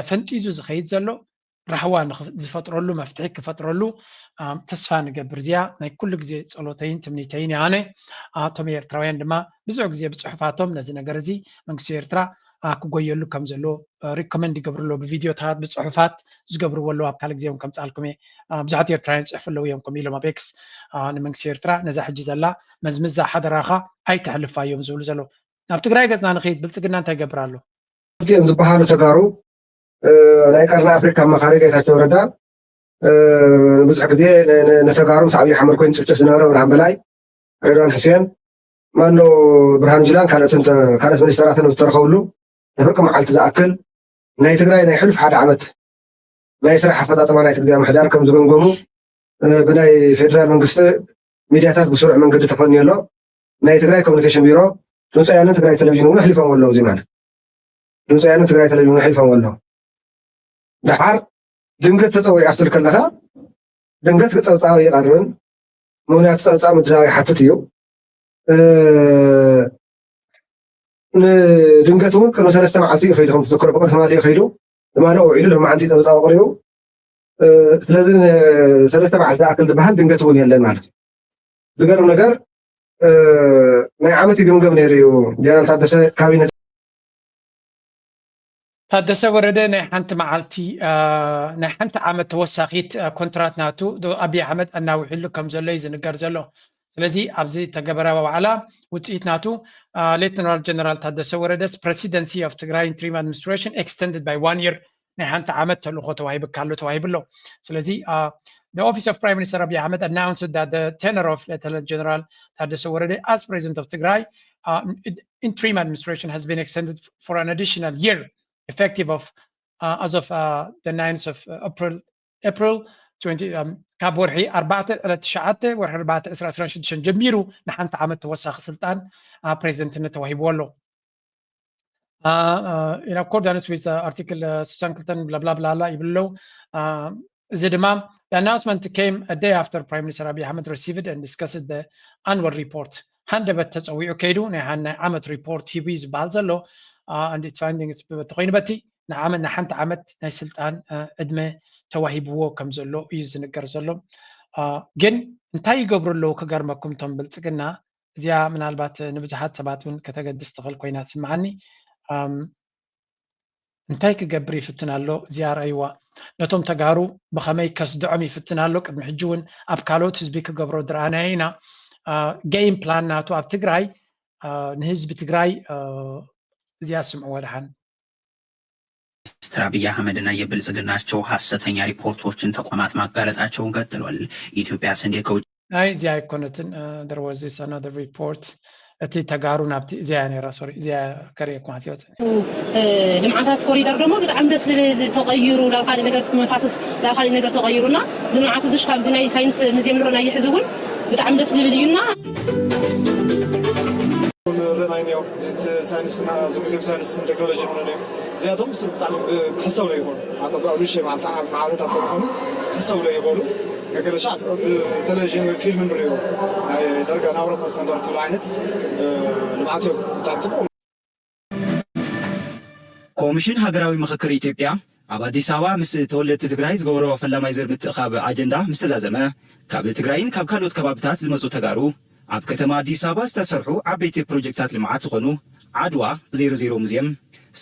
ፈንጢዙ ዝኸይድ ዘሎ ራህዋ ዝፈጥረሉ መፍትሒ ክፈጥረሉ ተስፋ ንገብር። እዚኣ ናይ ኩሉ ግዜ ፀሎተይን ትምኒተይን እያ። ኣነ ኣቶም ኤርትራውያን ድማ ብዙሕ ግዜ ብፅሑፋቶም ነዚ ነገር እዚ መንግስቲ ኤርትራ ክጎየሉ ከም ዘሎ ሪኮመንድ ይገብሩ ኣለዉ። ብቪድዮታት ብፅሑፋት ዝገብርዎ ኣለዉ። ኣብ ካልእ ግዜ እውን ከምፅኣልኩም እየ። ብዙሓት ኤርትራውያን ይፅሕፉ ኣለዉ እዮም ከምኡ ኢሎም ኣብ ኤክስ ንመንግስቲ ኤርትራ ነዛ ሕጂ ዘላ መዝምዛ ሓደራኻ ኣይተሕልፋ እዮም ዝብሉ ዘለዉ። ናብ ትግራይ ገፅና ንኸይድ ብልፅግና እንታይ ይገብር ኣሎ? እዮም ዝበሃሉ ተጋሩ ናይ ቀርኒ ኣፍሪካ ኣማኻሪ ጌታቸው ረዳ ብዙሕ ግዜ ንተጋሩ ምስ ኣብዪ ኣሕመድ ኮይኑ ጭፍጭፍ ዝነበረ ብርሃን በላይ፣ ሬድዋን ሕሴን፣ ማኖ ብርሃኑ ጁላን ካልኦትን ካልኦት ሚኒስተራትን ዝተረኸብሉ ንፍርቂ መዓልቲ ዝኣክል ናይ ትግራይ ናይ ሕሉፍ ሓደ ዓመት ናይ ስራሕ ኣፈፃፅማ ናይ ትግራይ ምሕዳር ከም ዝገምገሙ ብናይ ፌደራል መንግስቲ ሚድያታት ብስሩዕ መንገዲ ተፈንዩ ኣሎ። ናይ ትግራይ ኮሚኒኬሽን ቢሮ፣ ድምፂ ወያነን ትግራይ ቴሌቪዥን እውን ኣሕሊፎም ኣለዉ። እዚ ማለት ድምፂ ወያነን ትግራይ ቴሌቪዥን እውን ኣሕሊፎም ኣለዉ። ደሓር ድንገት ተፀዊዑ ክትብል ከለካ ድንገት ጸብጻብ ይቐርብን ምኽንያቱ ጸብጻብ ምድላው ይሓትት እዩ። ንድንገት እውን ቅድሚ ሰለስተ መዓልቲ እዩ ከይዱ ከም ትዝክሮ ብቅድሚ ትማሊ እዩ ከይዱ ትማሊ ውዒሉ ሎማዓንቲ ጸብጻብ ኣቕሪቡ ስለዚ ሰለስተ መዓልቲ ዝኣክል ዝበሃል ድንገት እውን የለን ማለት እዩ። ዝገርም ነገር ናይ ዓመት ይግምገም ነይሩ እዩ ጀነራል ታደሰ ካቢነ ታደሰ ወረደ ናይ ሓንቲ መዓልቲ ናይ ሓንቲ ዓመት ተወሳኺት ኮንትራት ናቱ ኣብይ ኣሕመድ ኣናዊሕሉ ከም ዘሎ እዩ ዝንገር ዘሎ። ስለዚ ኣብዚ ተገበረ ዋዕላ ውፅኢት ናቱ ሌተናል ጀነራል ታደሰ ወረደስ presidency of Tigray interim administration extended by one year ናይ ሓንቲ ዓመት ተልእኾ ተዋሂብካ ኣሎ ተዋሂቡ ኣሎ። ስለዚ the office of Prime Minister Abiy Ahmed announced that the tenure of Lieutenant General Tadesse Worede as President of Tigray uh, interim administration has been extended for an additional year effective of uh, as of uh, the ninth of uh, April April twenty um, ካብ ወርሒ ኣርባዕተ ዕለት ትሽዓተ ወርሒ ኣርባዕተ ዕስራ ዕስራን ሽዱሽተን ጀሚሩ ንሓንቲ ዓመት ተወሳኺ ስልጣን ፕሬዚደንትነት ተዋሂብዎ ኣሎ። Uh, uh, in accordance with uh, Article uh, ስሳን ክልተን blah blah blah ይብሉ ኣለዉ። እዚ ድማ the announcement came a day after Prime Minister Abiy Ahmed received and discussed the annual report. ሃንደበት ተፀዊዑ ከይዱ ናይ ናይ ዓመት ሪፖርት ሂቡ እዩ ዝበሃል ዘሎ and its findings ተኮይኑ በቲ ንዓመት ንሓንቲ ዓመት ናይ ስልጣን ዕድመ ተዋሂብዎ ከም ዘሎ እዩ ዝንገር ዘሎ። ግን እንታይ ይገብሩ ኣለዉ ክገርመኩም እቶም ብልፅግና? እዚኣ ምናልባት ንብዙሓት ሰባት እውን ከተገድስ ትኽእል ኮይና ትስምዓኒ። እንታይ ክገብር ይፍትን ኣሎ? እዚኣ ረኣይዋ። ነቶም ተጋሩ ብኸመይ ከስድዖም ይፍትን ኣሎ። ቅድሚ ሕጂ እውን ኣብ ካልኦት ህዝቢ ክገብሮ ዝረኣናዮ ኢና። ጌም ፕላን ናቱ ኣብ ትግራይ ንህዝቢ ትግራይ እዚኣ ስምዕዎ ደሓን። ሚኒስትር አብይ አህመድ እና የብልጽግናቸው ሐሰተኛ ሪፖርቶችን ተቋማት ማጋለጣቸውን ቀጥሏል። ኢትዮጵያ ስንዴ ከውጭ ናይ እዚኣ ኣይኮነትን። There was this another report። እቲ ተጋሩ ናብቲ እዚኣ ነራ ሶሪ እዚኣ ከርእየኩም ሓሲበት ልምዓታት ኮሪደር ደግሞ ብጣዕሚ ደስ ዝብል ተቐይሩ ናብ ካልእ ነገር መፋሰስ ናብ ካልእ ነገር ተቐይሩና እዚ ልምዓት እዚሽ ካብዚ ናይ ሳይንስ ሙዚየም ንረናየ ሕዚ እውን ብጣዕሚ ደስ ዝብል እዩና። ንረናይ ነዮ እዚ ሳይንስና እዚ ሙዚየም ሳይንስን ቴክኖሎጂ ሆነ ነዮ እዚኣቶም ብጣዕሚ ክሕሰብሎ ይኾኑ ኣቶ ንእሽተይ መዓልቲ መዓልታት ዝኾኑ ክሕሰብሎ ይኾኑ። ገገለ ሻዕ ብቴሌቪዥን ወይ ፊልም ንሪኦ ናይ ደርጋ ናይ ኣውሮፓ ስታንዳርድ ትብሎ ዓይነት ልምዓት እዮም። ብጣዕሚ ፅቡቕ። ኮሚሽን ሃገራዊ ምኽክር ኢትዮጵያ ኣብ ኣዲስ ኣበባ ምስ ተወለድቲ ትግራይ ዝገበሮ ፈላማይ ዝር ምትእኻብ ኣጀንዳ ምስ ተዛዘመ ካብ ትግራይን ካብ ካልኦት ከባብታት ዝመፁ ተጋሩ ኣብ ከተማ ኣዲስ ኣበባ ዝተሰርሑ ዓበይቲ ፕሮጀክታት ልምዓት ዝኾኑ ዓድዋ ዜሮ ዜሮ ሙዚየም፣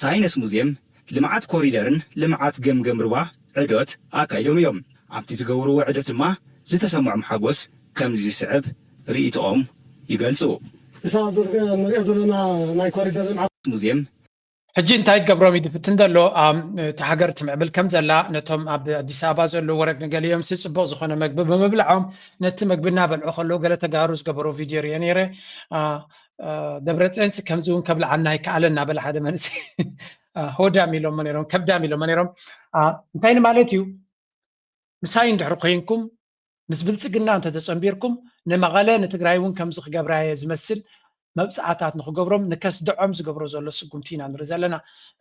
ሳይንስ ሙዚየም፣ ልምዓት ኮሪደርን ልምዓት ገምገም ሩባ ዕዶት ኣካይዶም እዮም። ኣብቲ ዝገበርዎ ዕደት ድማ ዝተሰምዖም ሓጎስ ከምዚ ዝስዕብ ርእይቶኦም ይገልጹ። እሳ ዝርገ- ንሪኦ ዘለና ናይ ኮሪደር ልምዓት ሙዚየም ሕጂ እንታይ ክገብሮም እዩ ዝፍትን ዘሎ? ኣም፣ እቲ ሃገር ትምዕብል ከም ዘላ ነቶም ኣብ ኣዲስ ኣበባ ዘለዉ ወረድ ንገሊኦም ሲ ጽቡቕ ዝኾነ መግቢ ብምብልዖም ነቲ መግቢ እናበልዑ ከለዉ ገለ ተጋሩ ዝገበሮ ቪድዮ ሪኦ ነይረ። ኣ፣ ኣ፣ ደብረጽዮንሲ ከምዚ እውን ከብልዓና ኣይከኣለ እናበለ ሓደ መንእሰይ ኣ፣ ሆዳም ኢሎሞ ነይሮም ከብዳም ኢሎሞ ነይሮም። ኣ፣ እንታይ ንማለት እዩ? ምሳይ እንድሕር ኮይንኩም ምስ ብልፅግና እንተተፀንቢርኩም ንመቐለ ንትግራይ እውን ከምዚ ክገብራየ ዝመስል መብፅዓታት ንክገብሮም ንከስድዖም ዝገብሮ ዘሎ ስጉምቲ ኢና ንርኢ ዘለና።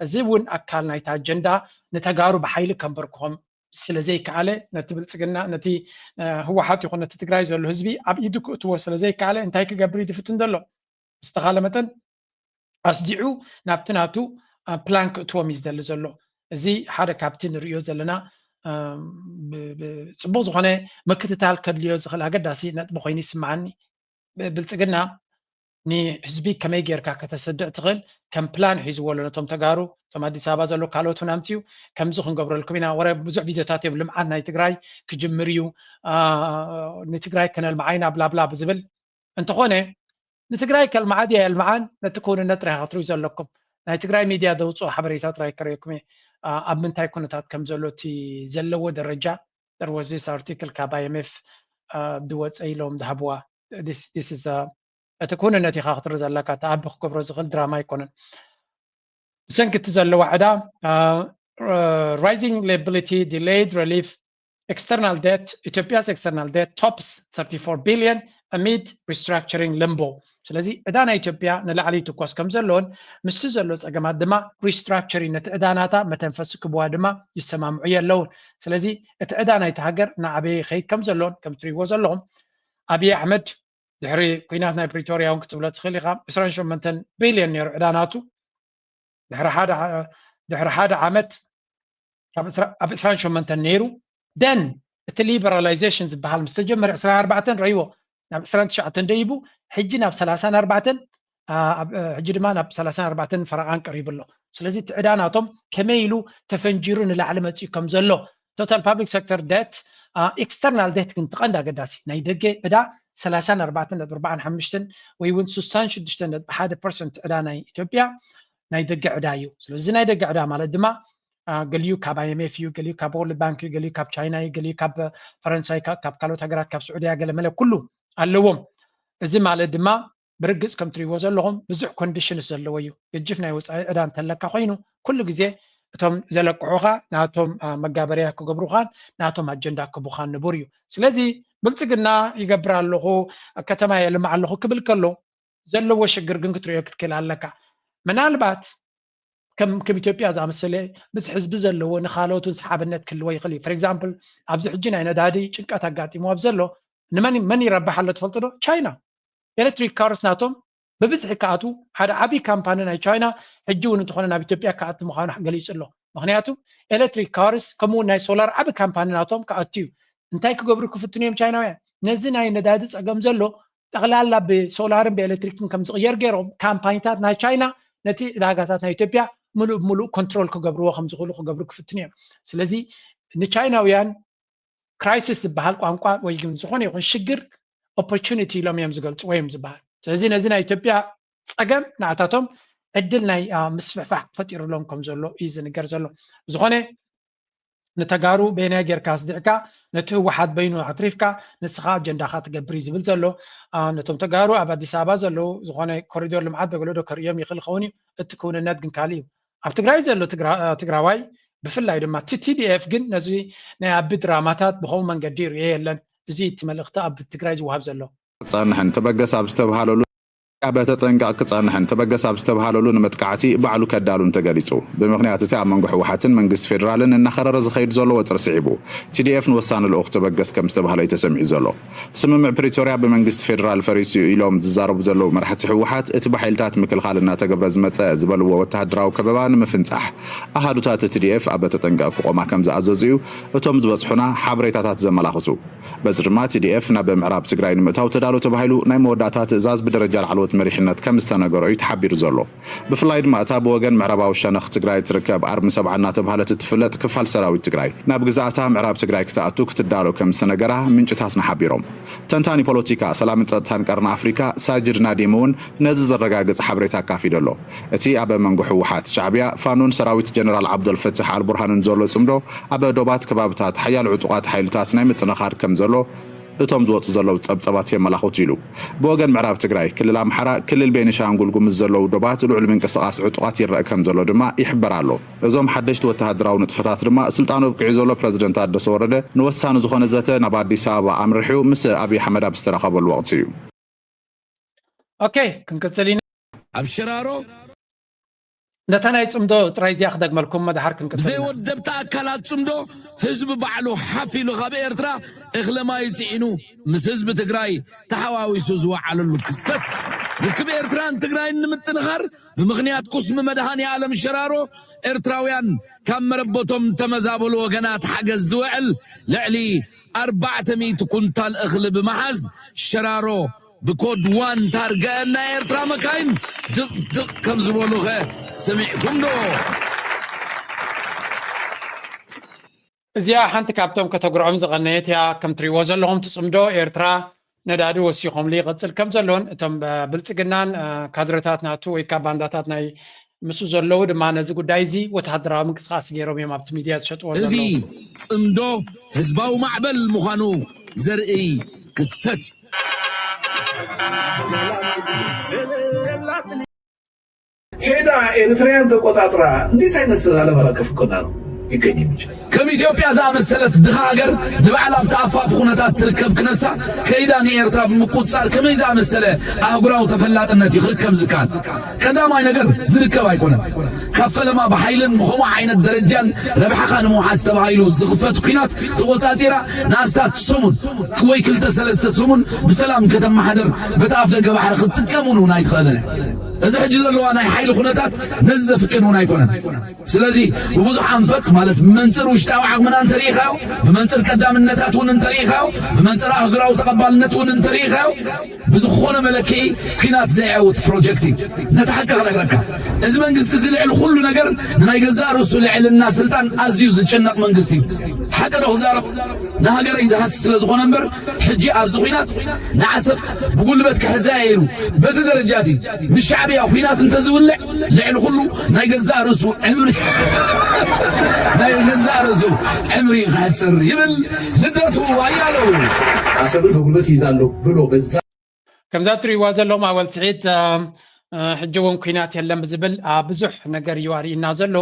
እዚ እውን ኣካል ናይቲ ኣጀንዳ ንተጋሩ ብሓይሊ ከንበርክኾም ስለዘይከኣለ ነቲ ብልፅግና ነቲ ህወሓት ይኹን ነቲ ትግራይ ዘሎ ህዝቢ ኣብ ኢዱ ክእትዎ ስለዘይከኣለ እንታይ ክገብር እዩ ዝፍትን ዘሎ? ዝተኻለ መጠን ኣስዲዑ ናብቲ ናቱ ፕላን ክእትዎም እዩ ዝደሊ ዘሎ። እዚ ሓደ ካብቲ ንርእዮ ዘለና ጽቡቕ ዝኾነ ምክትታል ከድልዮ ዝኽእል ኣገዳሲ ነጥቢ ኮይኑ ይስምዓኒ። ብልጽግና ንህዝቢ ከመይ ጌርካ ከተሰድዕ ትኽእል ከም ፕላን ሒዝዎ ኣሎ ነቶም ተጋሩ እቶም ኣዲስ ኣበባ ዘሎ ካልኦት እውን ኣምፅኡ ከምዚ ክንገብረልኩም ኢና ወረ ብዙሕ ቪድዮታት እዮም ልምዓት ናይ ትግራይ ክጅምር እዩ ንትግራይ ከነልምዓ ኢና ብላብላ ብዝብል እንተኾነ ንትግራይ ከልምዓ ድያ የልምዓን ነቲ ክውንነት ጥራይ ክትሪኡ ዘለኩም ናይ ትግራይ ሚድያ ዘውፅኦ ሓበሬታ ጥራይ ከርእየኩም እየ ኣብ ምንታይ ኩነታት ከም ዘሎ እቲ ዘለዎ ደረጃ there was this article ካብ IMF ዝወፀ ኢሎም ዝሃብዋ እቲ ክውንነት ኢኻ ክትርኢ ዘለካ እቲ ኣቢ ክገብሮ ዝኽእል ድራማ ኣይኮነን ብሰንኪ እቲ ዘለዋ ዕዳ rising liability delayed relief external debt Ethiopia's external debt tops thirty-four billion amid restructuring limbo ስለዚ ዕዳ ናይ ኢትዮጵያ ንላዕሊ ይትኮስ ከም ዘሎን ምስቲ ዘሎ ፀገማት ድማ restructuring ነቲ ዕዳ ናታ መተንፈሲ ክብዋ ድማ ይሰማምዑ የለውን ስለዚ እቲ ዕዳ ናይቲ ሃገር እናዓበየ ይኸይድ ከም ዘሎን ከም ትሪእዎ ዘለኹም ኣብይ ኣሕመድ ድሕሪ ኩናት ናይ ፕሪቶርያ እውን ክትብሎ ትኽእል ኢኻ ዕስራን ሸሞንተን ቢልዮን ነይሩ ዕዳ ናቱ ድሕሪ ሓደ ዓመት ኣብ ዕስራን ሸሞንተን ነይሩ ደን እቲ ሊበራላይዜሽን ዝበሃል ምስ ተጀመረ ዕስራን ኣርባዕተን ረእይዎ ናብ ዕስራን ትሽዓተን ደይቡ ሕጂ ናብ ሰላሳን ኣርባዕተን ሕጂ ድማ ናብ ሰላሳን ኣርባዕተን ፈረቓን ቀሪቡ ኣሎ ስለዚ እቲ ዕዳ ናቶም ከመይ ኢሉ ተፈንጂሩ ንላዕሊ መፅኡ ከም ዘሎ total public sector debt external debt ግን ትቐንድ ኣገዳሲ ናይ ደገ ዕዳ ሰላሳን ኣርባዕተን ነጥቢ ኣርባዓን ሓሙሽተን ወይ እውን ስሳን ሽዱሽተን ነጥቢ ሓደ ፐርሰንት ዕዳ ናይ ኢትዮጵያ ናይ ደገ ዕዳ እዩ ስለዚ ናይ ደገ ዕዳ ማለት ድማ ገሊኡ ካብ IMF እዩ ገሊኡ ካብ World Bank እዩ ገሊኡ ካብ ቻይና እዩ ገሊኡ ካብ ፈረንሳይ ካብ ካልኦት ሃገራት ካብ ስዑድያ ገለመለ ኩሉ ኣለዎም እዚ ማለት ድማ ብርግፅ ከም ትሪእዎ ዘለኹም ብዙሕ ኮንዲሽንስ ዘለዎ እዩ ገጅፍ ናይ ወፃኢ ዕዳ እንተለካ ኮይኑ ኩሉ ግዜ እቶም ዘለቅሑኻ ናቶም መጋበርያ ክገብሩኻን ናቶም ኣጀንዳ ክቡኻን ንቡር እዩ ስለዚ ብልፅግና ይገብር ኣለኹ ከተማ የልምዕ ኣለኹ ክብል ከሎ ዘለዎ ሽግር ግን ክትሪኦ ክትክእል ኣለካ ምናልባት ከም ከም ኢትዮጵያ ዝኣመሰለ ምስ ህዝቢ ዘለዎ ንካልኦት እውን ሰሓብነት ክህልዎ ይኽእል እዩ for example ኣብዚ ሕጂ ናይ ነዳዲ ጭንቀት ኣጋጢምዎ ኣብ ዘሎ ንመን መን ይረብሕ ኣሎ ትፈልጡ ዶ ቻይና ኤሌክትሪክ ካርስ ናቶም ብብዝሒ ክኣትዉ ሓደ ዓብዪ ካምፓኒ ናይ ቻይና ሕጂ እውን እንተኾነ ናብ ኢትዮጵያ ክኣቲ ምዃኑ ገሊጹ ኣሎ ምክንያቱ ኤሌክትሪክ ካርስ ከምኡ ናይ ሶላር ዓቢ ካምፓኒ ናቶም ክኣቱ እዩ። እንታይ ክገብሩ ክፍትኑ እዮም ቻይናውያን? ነዚ ናይ ነዳዲ ጸገም ዘሎ ጠቕላላ ብሶላርን ብኤሌክትሪክን ከም ዝቕየር ገይሮም ካምፓኒታት ናይ ቻይና ነቲ ዕዳጋታት ናይ ኢትዮጵያ ምሉእ ብምሉእ ኮንትሮል ክገብርዎ ከም ዝኽእሉ ክገብሩ ክፍትኑ እዮም። ስለዚ ንቻይናውያን ክራይሲስ ዝበሃል ቋንቋ ወይ ግን ዝኾነ ይኹን ሽግር ኦፖርቹኒቲ ኢሎም እዮም ዝገልፅዎ እዮም ዝበሃል። ስለዚ ነዚ ናይ ኢትዮጵያ ፀገም ንኣታቶም ዕድል ናይ ምስፍሕፋሕ ፈጢሩሎም ከም ዘሎ እዩ ዝንገር ዘሎ። ዝኾነ ንተጋሩ በይናይ ጌርካ ኣስዲዕካ ነቲ ህወሓት በይኑ ኣትሪፍካ ንስኻ ኣጀንዳኻ ትገብር እዩ ዝብል ዘሎ። ነቶም ተጋሩ ኣብ ኣዲስ ኣበባ ዘለዉ ዝኾነ ኮሪዶር ልምዓት ዶ ገለ ዶ ከርእዮም ይኽእል ይኸውን እዩ። እቲ ክውንነት ግን ካልእ እዩ። ኣብ ትግራይ ዘሎ ትግራዋይ ብፍላይ ድማ እቲ ቲዲኤፍ ግን ነዚ ናይ ኣቢ ድራማታት ብኸምኡ መንገዲ ይርእዮ የለን። እዚ እቲ መልእኽቲ ኣብ ትግራይ ዝወሃብ ዘሎ። ክጸንሕን ተበገስ ኣብ ዝተብሃለሉ በተጠንቀቕ ክጸንሕን ተበገስ ኣብ ዝተብሃለሉ ንመጥቃዕቲ ባዕሉ ከዳሉን ተገሊጹ። ብምኽንያት እቲ ኣብ መንጎ ህወሓትን መንግስቲ ፌደራልን እናኸረረ ዝኸይድ ዘሎ ወጥሪ ስዒቡ ቲዲኤፍ ንወሳኒ ልኡኽ ተበገስ ከም ዝተባህለ እዩ ተሰሚዑ ዘሎ። ስምምዕ ፕሪቶርያ ብመንግስቲ ፌደራል ፈሪሱ ኢሎም ዝዛረቡ ዘለዉ መራሕቲ ህወሓት እቲ ብሓይልታት ምክልኻል እናተገብረ ዝመጸ ዝበልዎ ወተሃደራዊ ከበባ ንምፍንጻሕ ኣሃዱታት ቲዲኤፍ ኣብ በተጠንቀቕ ክቖማ ከም ዝኣዘዙ እዩ እቶም ዝበጽሑና ሓበሬታታት ዘመላኽቱ። በዚ ድማ ቲዲኤፍ ናብ ምዕራብ ትግራይ ንምእታው ተዳሎ ተባሂሉ ናይ መወዳእታ ትእዛዝ ብደረጃ ላዕለዎት መሪሕነት ከም ዝተነገሮ እዩ ተሓቢሩ ዘሎ። ብፍላይ ድማ እታ ብወገን ምዕራባዊ ሸነኽ ትግራይ ትርከብ ኣርሚ ሰብዓ እናተባህለት እትፍለጥ ክፋል ሰራዊት ትግራይ ናብ ግዛእታ ምዕራብ ትግራይ ክትኣቱ ክትዳሎ ከም ዝተነገራ ምንጭታትና ሓቢሮም። ተንታኒ ፖለቲካ፣ ሰላምን ጸጥታን ቀርኒ ኣፍሪካ ሳጅድ ናዲም እውን ነዚ ዘረጋግጽ ሓበሬታ ኣካፊዱ ኣሎ። እቲ ኣብ መንጎ ህወሓት፣ ሻዕብያ፣ ፋኖን ሰራዊት ጀነራል ዓብደልፈታሕ ኣልቡርሃንን ዘሎ ጽምዶ ኣብ ዶባት ከባብታት ሓያሎ ዕጡቓት ሓይልታት ናይ ምጥንኻር ከም ዘሎ እቶም ዝወፁ ዘለዉ ጸብጸባት የመላኽቱ ኢሉ። ብወገን ምዕራብ ትግራይ፣ ክልል ኣምሓራ፣ ክልል ቤኒሻንጉል ጉምዝ ዘለዉ ዶባት ልዑል ምንቅስቓስ ዕጡቓት ይረአ ከም ዘሎ ድማ ይሕበር ኣሎ። እዞም ሓደሽቲ ወተሃደራዊ ንጥፈታት ድማ ስልጣኑ ኣብቂዑ ዘሎ ፕረዚደንት ታደሰ ወረደ ንወሳኒ ዝኾነ ዘተ ናብ ኣዲስ ኣበባ ኣምሪሑ ምስ ኣብይ ኣሕመድ ኣብ ዝተራኸበሉ ወቕቲ እዩ። ኦኬ፣ ክንቅጽል ኢና። ኣብ ሽራሮ ነታ ናይ ጽምዶ ጥራይ እዚኣ ክደግመልኩም፣ መድሓር ክንቅጽል ኢና። ብዘይወደብቲ ኣካላት ጽምዶ ህዝቢ ባዕሉ ሓፍ ኢሉ ካብ ኤርትራ እኽለ ማይ ጽዒኑ ምስ ህዝቢ ትግራይ ተሓዋዊሱ ዝወዓለሉ ክስተት። ርክብ ኤርትራን ትግራይን ንምጥንኻር ብምኽንያት ቁስሚ መድሃኔ ኣለም ሽራሮ ኤርትራውያን ካብ መረበቶም ተመዛበሉ ወገናት ሓገዝ ዝውዕል ልዕሊ ኣርባዕተ ሚእቲ ኩንታል እኽሊ ብምሓዝ ሸራሮ ብኮድ ዋን ታርገአን ናይ ኤርትራ መካይን ድቕድቕ ከም ዝበሉኸ ሰሚዕኩም ዶ? እዚኣ ሓንቲ ካብቶም ከተጉርዖም ዝቐነየት እያ። ከም ትሪእዎ ዘለኹም ትጽምዶ ኤርትራ ነዳዲ ወሲኾምሉ ይቐጽል ከም ዘሎን እቶም ብልጽግናን ካድረታት ናቱ ወይ ከዓ ባንዳታት ናይ ምስኡ ዘለዉ ድማ ነዚ ጉዳይ እዚ ወተሃደራዊ ምንቅስቓስ ገይሮም እዮም ኣብቲ ሚድያ ዝሸጥዎ እዚ ዘለዉ። ጽምዶ ህዝባዊ ማዕበል ምዃኑ ዘርኢ ክስተት እዩ። ሄዳ ኤርትራያን ተቆጣጥራ እንዴት አይነት ዓለም አቀፍ እውቅና ነው ሊገኝ የሚችል? ከም ኢትዮጵያ ዝኣመሰለት ድኻ ሃገር ንባዕላ ኣብ ተኣፋፊ ኩነታት ትርከብ ክነሳ ከይዳ ንኤርትራ ብምቁጽጻር ከመይ ዝኣመሰለ ኣህጉራዊ ተፈላጥነት እዩ ክርከብ ዝከኣል? ቀዳማይ ነገር ዝርከብ ኣይኮነን። ካብ ፈለማ ብሓይልን ብኸምኡ ዓይነት ደረጃን ረብሓኻ ንምውሓስ ተባሂሉ ዝኽፈት ኲናት ተቖጻጺራ ንኣስታት ሰሙን ወይ ክልተ ሰለስተ ሰሙን ብሰላም ከተመሓድር በቲ ኣፍ ደገ ባሕሪ ክትጥቀም እውን እውን ኣይትኽእልን እያ። እዚ ሕጂ ዘለዋ ናይ ሓይሊ ኩነታት ነዚ ዘፍቅድ እውን ኣይኮነን። ስለዚ ብብዙሕ ኣንፈት ማለት ብመንፅር ውሽጣዊ ዓቕምና እንተሪኢኻዮ፣ ብመንፅር ቀዳምነታት እውን እንተሪኢኻዮ፣ ብመንፅር ኣህጉራዊ ተቐባልነት እውን እንተሪኢኻዮ ብዝኾነ መለክዒ ኲናት ዘይዕውት ፕሮጀክት እዩ። ነቲ ሓቂ ክነግረካ እዚ መንግስቲ እዚ ልዕሊ ኩሉ ነገር ንናይ ገዛእ ርእሱ ልዕልና ስልጣን ኣዝዩ ዝጭነቕ መንግስቲ እዩ። ሓቂ ዶ ክዛረብ ንሃገረይ ዝሃሲ ስለ ዝኾነ እምበር ሕጂ ኣብዚ ኲናት ንዓሰብ ብጉልበት ክሕዛ እየ ኢሉ በዚ ደረጃ እቲ ምስ ሻዕብያ ኲናት እንተዝውልዕ ልዕሊ ኩሉ ናይ ገዛእ ርእሱ ዕምሪ ናይ ገዛእ ርእሱ ዕምሪ ክሕፅር ይብል ልደቱ ኣያለው። ዓሰብን ብጉልበት ይዛለሁ ብሎ በዛ ከምዛ እትሪእዋ ዘለኹም ኣወል ስዒድ ሕጂ እውን ኲናት የለን ብዝብል ብዙሕ ነገር እዩ ኣርእይና ዘሎ።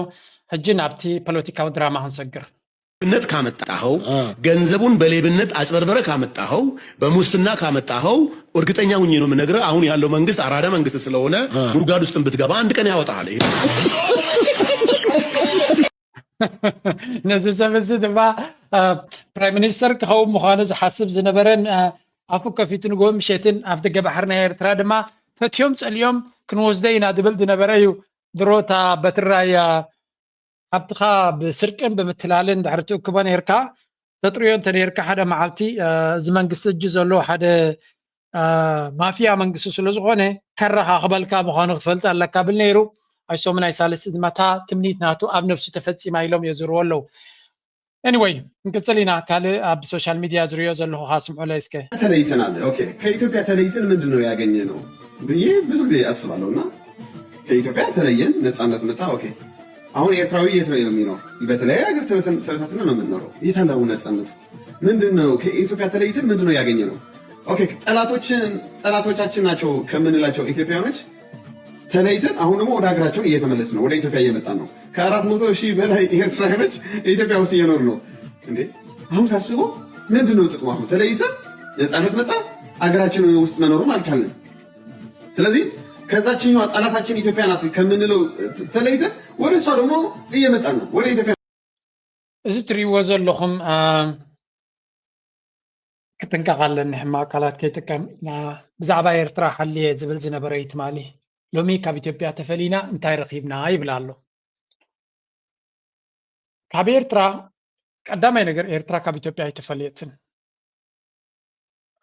ሕጂ ናብቲ ፖለቲካዊ ድራማ ክንሰግር። ሌብነት ካመጣኸው፣ ገንዘቡን በሌብነት አጭበርበረ ካመጣኸው፣ በሙስና ካመጣኸው እርግጠኛ ሁኜ ነው የምነግርህ። አሁን ያለው መንግስት አራዳ መንግስት ስለሆነ ጉድጓድ ውስጥም ብትገባ አንድ ቀን ያወጣሃል። ይሄ ነዚ ሰብ እዚ ድማ ፕራይም ሚኒስተር ክኸውን ምዃኑ ዝሓስብ ዝነበረን ኣፉ ከፊቱ ንግሆ ምሸትን ኣፍ ደገ ባሕሪ ናይ ኤርትራ ድማ ፈትዮም ጸልዮም ክንወስዶ ኢና ዝብል ዝነበረ እዩ። ድሮ እታ በትራይ ሃብትኻ ብስርቅን ብምትላልን ድሕሪ ትእክቦ ነርካ፣ ተጥርዮ እንተ ነርካ ሓደ መዓልቲ እዚ መንግስቲ እጅ ዘሎ ሓደ ማፍያ መንግስቲ ስለ ዝኾነ ከረኻኽበልካ ምዃኑ ክትፈልጥ ኣለካ ብል ነይሩ። ኣይሶምን ኣይሳልስቲ ድማ እታ ትምኒት ናቱ ኣብ ነብሱ ተፈጺማ ኢሎም የዝርዎ ኣለዉ። Anyway፣ ክንቅጽል ኢና። ካልእ ኣብ ሶሻል ሚድያ ዝሪኦ ዘለኹ ካስምዑለይ እስከ። ተለይተናል። ኦኬ፣ ከኢትዮጵያ ተለይተን ምንድን ነው ያገኘ ነው ብዬ ብዙ ጊዜ አስባለሁ። እና ከኢትዮጵያ ተለየን፣ ነጻነት መጣ። ኦኬ፣ አሁን ኤርትራዊ የት ነው የሚኖር? በተለያየ ሀገር ተበታትነን ነው የምንኖረው። የት አለ አሁን ነጻነቱ? ምንድን ነው ከኢትዮጵያ ተለይተን ምንድን ነው ያገኘ ነው? ኦኬ፣ ጠላቶችን ጠላቶቻችን ናቸው ከምንላቸው ኢትዮጵያውያኖች ተለይተን አሁን ደግሞ ወደ ሀገራችን እየተመለስን ነው። ወደ ኢትዮጵያ እየመጣን ነው። ከአራት መቶ ሺህ በላይ ኤርትራውያኖች ኢትዮጵያ ውስጥ እየኖሩ ነው። እንዴ አሁን ሳስበው ምንድን ነው ጥቅሙ? አሁን ተለይተን ነጻነት መጣ፣ ሀገራችን ውስጥ መኖርም አልቻልንም። ስለዚህ ከዛችኛዋ ጠላታችን ኢትዮጵያ ናት ከምንለው ተለይተን ወደ እሷ ደግሞ እየመጣን ነው፣ ወደ ኢትዮጵያ። እዚ ትሪእዎ ዘለኹም ክትጥንቀቕ ኣለኒ፣ ሕማቕ ቃላት ከይጥቀም። ብዛዕባ ኤርትራ ሓልየ ዝብል ዝነበረ እዩ ትማሊ። ሎሚ ካብ ኢትዮጵያ ተፈሊና እንታይ ረኺብና ይብል ኣሎ። ካብ ኤርትራ፣ ቀዳማይ ነገር ኤርትራ ካብ ኢትዮጵያ ኣይተፈለየትን።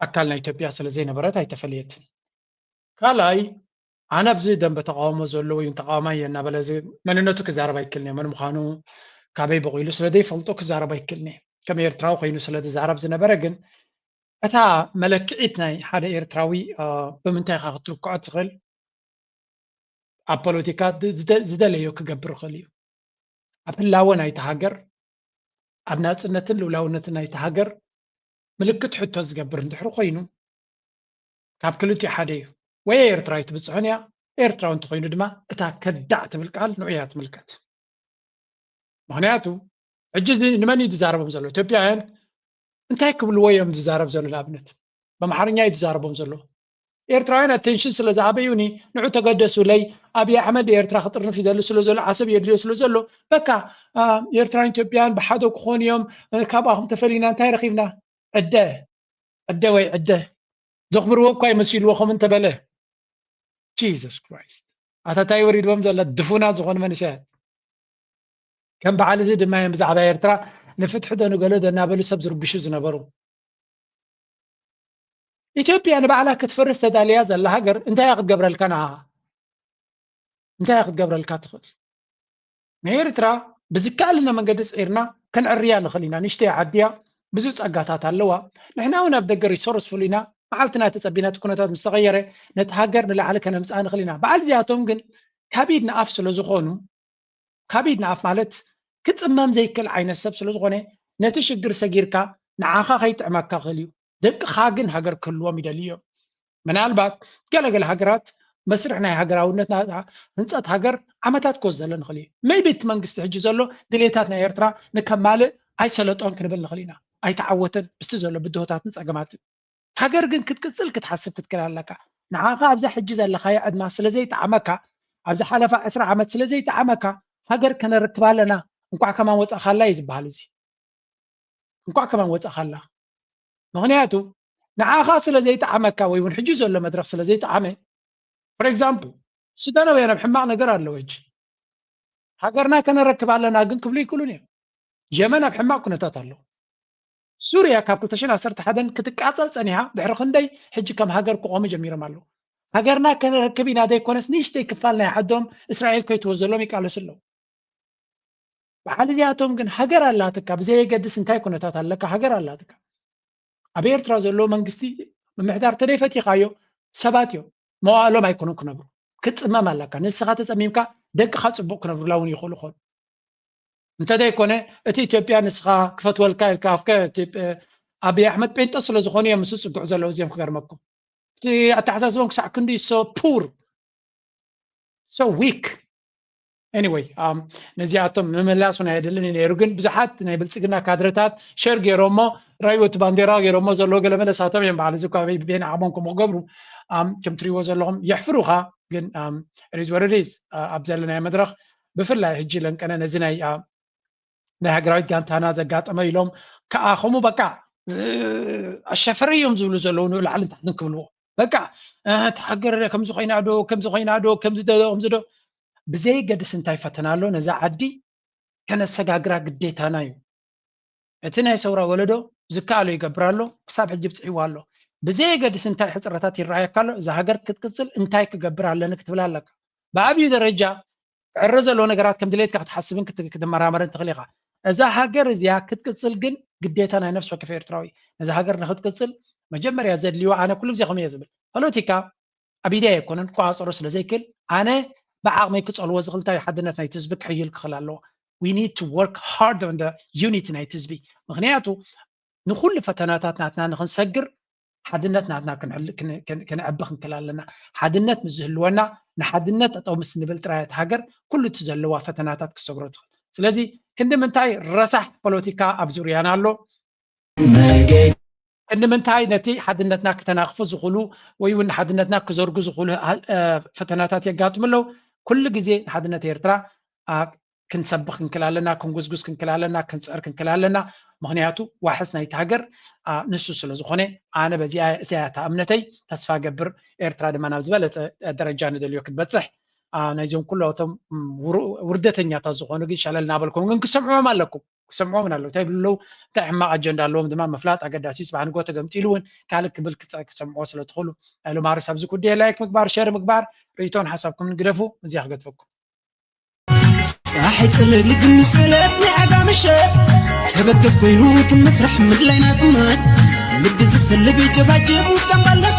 ኣካል ናይ ኢትዮጵያ ስለ ዘይነበረት ኣይተፈለየትን። ካልኣይ፣ ኣነ ኣብዚ ደንበ ተቃውሞ ዘሎ ወይ ተቃዋማይ እየ እናበለ መንነቱ ክዛረብ ኣይክእልን እየ። መን ምዃኑ፣ ካበይ በቂሉ ስለ ዘይፈልጦ ክዛረብ ኣይክእልን እየ። ከም ኤርትራዊ ኮይኑ ስለ ዝዛረብ ዝነበረ ግን እታ መለክዒት ናይ ሓደ ኤርትራዊ ብምንታይ ኢኻ ክትልክዖ ትኽእል? ኣብ ፖለቲካ ዝደለዮ ክገብር ይኽእል እዩ። ኣብ ህላወ ናይቲ ሃገር፣ ኣብ ናጽነትን ልኡላውነትን ናይቲ ሃገር ምልክት ሕቶ ዝገብር እንድሕሪ ኮይኑ፣ ካብ ክልቲኡ ሓደ እዩ። ወይ ኤርትራዊ ትብጽሖን እያ፣ ኤርትራዊ እንተኾይኑ ድማ እታ ከዳዕ ትብል ቃል ንዑ እያ ትምልከት። ምኽንያቱ ሕጂ እዚ ንመን እዩ ዝዛረቦም ዘሎ? ኢትዮጵያውያን እንታይ ክብልዎ እዮም ዝዛረብ ዘሎ? ንኣብነት ብኣምሓርኛ እዩ ዝዛረቦም ዘሎ። ኤርትራውያን ኣቴንሽን ስለ ዝኣበዩኒ ንዑ ተገደሱለይ። ኣብይ ኣሕመድ ኤርትራ ክጥርንፍ ይደሊ ስለ ዘሎ፣ ዓሰብ የድልዮ ስለ ዘሎ፣ በቃ ኤርትራን ኢትዮጵያን ብሓደ ክኾኑ እዮም። ካብኣኹም ተፈሊና እንታይ ረኺብና? ዕደ ዕደ ወይ ዕደ ዘኽብርዎ እኳ ይመሲልዎ ከም እንተበለ። Jesus Christ፣ ኣታ ታይ ወሪድዎም ዘላ ድፉናት ዝኾኑ መንእሰያት። ከም በዓል እዚ ድማ እዮም ብዛዕባ ኤርትራ ንፍትሒ ዶ ንገለ ዶ እናበሉ ሰብ ዝርብሹ ዝነበሩ። ኢትዮጵያ ንባዕላ ክትፈርስ ተዳልያ ዘላ ሃገር እንታይ እያ ክትገብረልካ ንዓኻ? እንታይ እያ ክትገብረልካ ትኽእል? ንኤርትራ ብዝከኣለና መንገዲ ጽዒርና ከነዕርያ ንኽእል ኢና። ንእሽተይ ዓዲ እያ፣ ብዙሕ ጸጋታት ኣለዋ። ንሕና እውን ኣብ ደገ ሪሶርስፉል ኢና። መዓልትና ተጸቢና እቲ ኩነታት ምስ ተቐየረ ነቲ ሃገር ንላዕሊ ከነምጽኣ ንኽእል ኢና። በዓል እዚኣቶም ግን ካብ ኢድ ንኣፍ ስለ ዝኾኑ ካብ ኢድ ንኣፍ ማለት ክጽመም ዘይክእል ዓይነት ሰብ ስለ ዝኾነ ነቲ ሽግር ሰጊርካ ንዓኻ ከይጥዕመካ ክእል እዩ። ደቅኻ ግን ሃገር ክህልዎም ይደልዩ እዮም። ምናልባት ገለገለ ሃገራት መስርሕ ናይ ሃገራውነት ህንፀት ሃገር ዓመታት ክወስደለን ይኽእል እዩ። ሜይቢ እቲ መንግስቲ ሕጂ ዘሎ ድሌታት ናይ ኤርትራ ንከማልእ ኣይሰለጦን ክንብል ንኽእል ኢና። ኣይተዓወተን ምስቲ ዘሎ ብድሆታትን ፀገማትን። ሃገር ግን ክትቅፅል ክትሓስብ ክትክእል ኣለካ። ንዓኻ ኣብዛ ሕጂ ዘለኻዮ ዕድማ ስለ ዘይጠዓመካ፣ ኣብዛ ሓለፋ ዕስራ ዓመት ስለ ዘይጠዓመካ ሃገር ከነረክባ ኣለና። እንኳዕ ከማን ወፃእካላ እዩ ዝበሃል። እዚ እንኳዕ ከማን ወፃእካላ። ምኽንያቱ ንዓኻ ስለ ዘይጠዓመካ ወይ እውን ሕጂ ዘሎ መድረኽ ስለ ዘይጠዓመ፣ for example ሱዳናውያን ኣብ ሕማቕ ነገር ኣለዉ። ሕጂ ሃገርና ከነረክብ ኣለና ግን ክብሉ ይክእሉን እዮም። የመን ኣብ ሕማቕ ኩነታት ኣለዉ። ሱርያ ካብ ክልተ ሽሕን ዓሰርተ ሓደን ክትቃጸል ጸኒሓ ድሕሪ ክንደይ ሕጂ ከም ሃገር ክቖሙ ጀሚሮም ኣለዉ። ሃገርና ከነረክብ ኢና ዘይኮነስ ንእሽተይ ክፋል ናይ ዓዶም እስራኤል ከይትወዘሎም ይቃለሱ ኣለዉ። በዓል እዚኣቶም ግን ሃገር ኣላትካ ብዘየገድስ እንታይ ኩነታት ኣለካ ሃገር ኣላትካ። ኣብ ኤርትራ ዘሎ መንግስቲ ምምሕዳር ተደይፈቲኻዮ ሰባት እዮም መዋእሎም ኣይኮኑን ክነብሩ። ክትጽመም ኣለካ። ንስኻ ተጸሚምካ ደቅኻ ጽቡቕ ክነብሩላ እውን ይኽእሉ ኾኑ። እንተደይኮነ እቲ ኢትዮጵያ ንስኻ ክፈትወልካ ኢልካ ኣፍከ ኣብይ ኣሕመድ ጴንጠ ስለ ዝኾኑ እዮም ምስ ዝጽግዑ ዘለዉ እዚኦም ክገርመኩም። እቲ ኣተሓሳስቦም ክሳዕ ክንዲ so poor so weak። Anyway ነዚኣቶም ምምላስ እውን ኣየድልን እዩ ነይሩ፣ ግን ብዙሓት ናይ ብልፅግና ካድረታት ሸር ገይሮሞ ራዩ እቲ ባንዴራ ገይሮሞ ዘለዎ ገለ መለሳቶም እዮም። በዓል እዚ እኳ ቤን ዓቕሞም ከምኡ ክገብሩ ከም ትሪእዎ ዘለኹም የሕፍሩኻ፣ ግን ሪዝ ወረዲዝ ኣብ ዘለናዮ መድረኽ ብፍላይ ሕጂ ለንቀነ ነዚ ናይ ናይ ሃገራዊት ጋንታና ዘጋጠመ ኢሎም ከኣ ከምኡ በቃ ኣሸፈረ እዮም ዝብሉ ዘለዉ ንላዕሊ ንታሕትን ክብልዎ በቃ እቲ ሃገር ከምዚ ኮይና ዶ ከምዚ ኮይና ዶ ከምዚ ዶ ከምዚ ዶ ብዘየገድስ እንታይ ፈተና ኣሎ ነዛ ዓዲ ከነሰጋግራ ግዴታና እዩ። እቲ ናይ ሰውራ ወለዶ ዝከኣሎ ይገብር ኣሎ፣ ክሳብ ሕጂ ብፅሒዋ ኣሎ። ብዘየገድስ እንታይ ሕፅረታት ይረኣየካ ኣሎ፣ እዛ ሃገር ክትቅፅል እንታይ ክገብር ኣለኒ ክትብል ኣለካ። ብዓብዩ ደረጃ ክዕረ ዘለዎ ነገራት ከም ድሌትካ ክትሓስብን ክት- ክትመራመርን ትኽእል ኢኻ። እዛ ሃገር እዚኣ ክትቅፅል ግን ግዴታ ናይ ነፍሲ ወከፍ ኤርትራዊ፣ ነዛ ሃገር ንክትቅፅል መጀመርያ ዘድልዮ፣ ኣነ ኩሉ ግዜ ከምኡ እየ ዝብል፣ ፖለቲካ ኣብ ኢደይ ኣይኮነን፣ ክቆፃፀሮ ስለ ዘይክእል፣ ኣነ ብዓቕመይ ክፀልዎ ዝኽእል እንታይ ሓድነት ናይቲ ህዝቢ ክሕይል ክኽእል ኣለዎ። We need to work hard on the unity ናይቲ ህዝቢ። ምክንያቱ ንኩሉ ፈተናታት ናትና ንክንሰግር ሓድነት ናትና ክንዕቢ ክንክል ኣለና። ሓድነት ምስ ዝህልወና፣ ንሓድነት ጠጠው ምስ ንብል ጥራይ እታ ሃገር ኩሉ እቲ ዘለዋ ፈተናታት ክሰግሮ ትኽእል። ስለዚ ክንዲ ምንታይ ረሳሕ ፖለቲካ ኣብ ዙርያና ኣሎ። ክንዲ ምንታይ ነቲ ሓድነትና ክተናኽፉ ዝኽእሉ ወይ እውን ንሓድነትና ክዘርጉ ዝኽእሉ ፈተናታት የጋጥሙ ኣለዉ። ኩሉ ግዜ ንሓድነት ኤርትራ ክንሰብኽ ክንክል ኣለና፣ ክንጉዝጉዝ ክንክል ኣለና፣ ክንፅዕር ክንክል ኣለና። ምክንያቱ ዋሕስ ናይቲ ሃገር ንሱ ስለ ዝኾነ፣ ኣነ በዚኣ እዚኣ እታ እምነተይ፣ ተስፋ ገብር ኤርትራ ድማ ናብ ዝበለፀ ደረጃ ንደልዮ ክትበፅሕ። ናይዞም ኩላቶም ውርደተኛታት ዝኾኑ ግን ሸለል እናበልኩም ግን ክሰምዕዎም ኣለኩም። ክሰምዕዎም ኣለዉ እንታይ ይብሉ ኣለዉ፣ እንታይ ሕማቕ ኣጀንዳ ኣለዎም ድማ ምፍላጥ ኣገዳሲ እዩ። ፅባሕ ንጎ ተገምጢሉ እውን ካልእ ክብል ክሰምዕዎ ስለ ትኽእሉ፣ ናይ ሎማርስ ኣብዚ ጉዳይ ላይክ ምግባር፣ ሸር ምግባር፣ ርእይቶን ሓሳብኩምን ግደፉ። እዚኣ ክገድፈኩም። ፀሓይ ፅልግልግ ምስ በለት ናይ ኣጋ ምሸት ተበገስ ኮይኑ እቲ መስርሕ ምድላይ ናፅነት ልቢ ዝስልብ ጀባጅብ ምስ ቀምባለኺ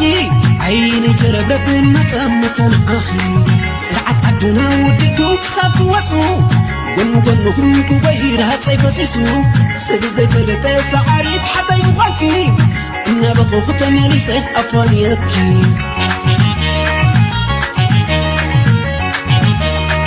ዓይነይ ጀረብረብ እናጠመተ ንዓኺ ጥርዓት ዓድና ወዲእኩም ክሳብ ትወፁ ጎን ጎንኹም ክወይድ ሃፀይ ፈሲሱ ሰብ ዘይፈለጠ ሰዓሪት ሓታይ ምዃንኪ እናበኸኹ ተመሊሰ ኣፋንየኪ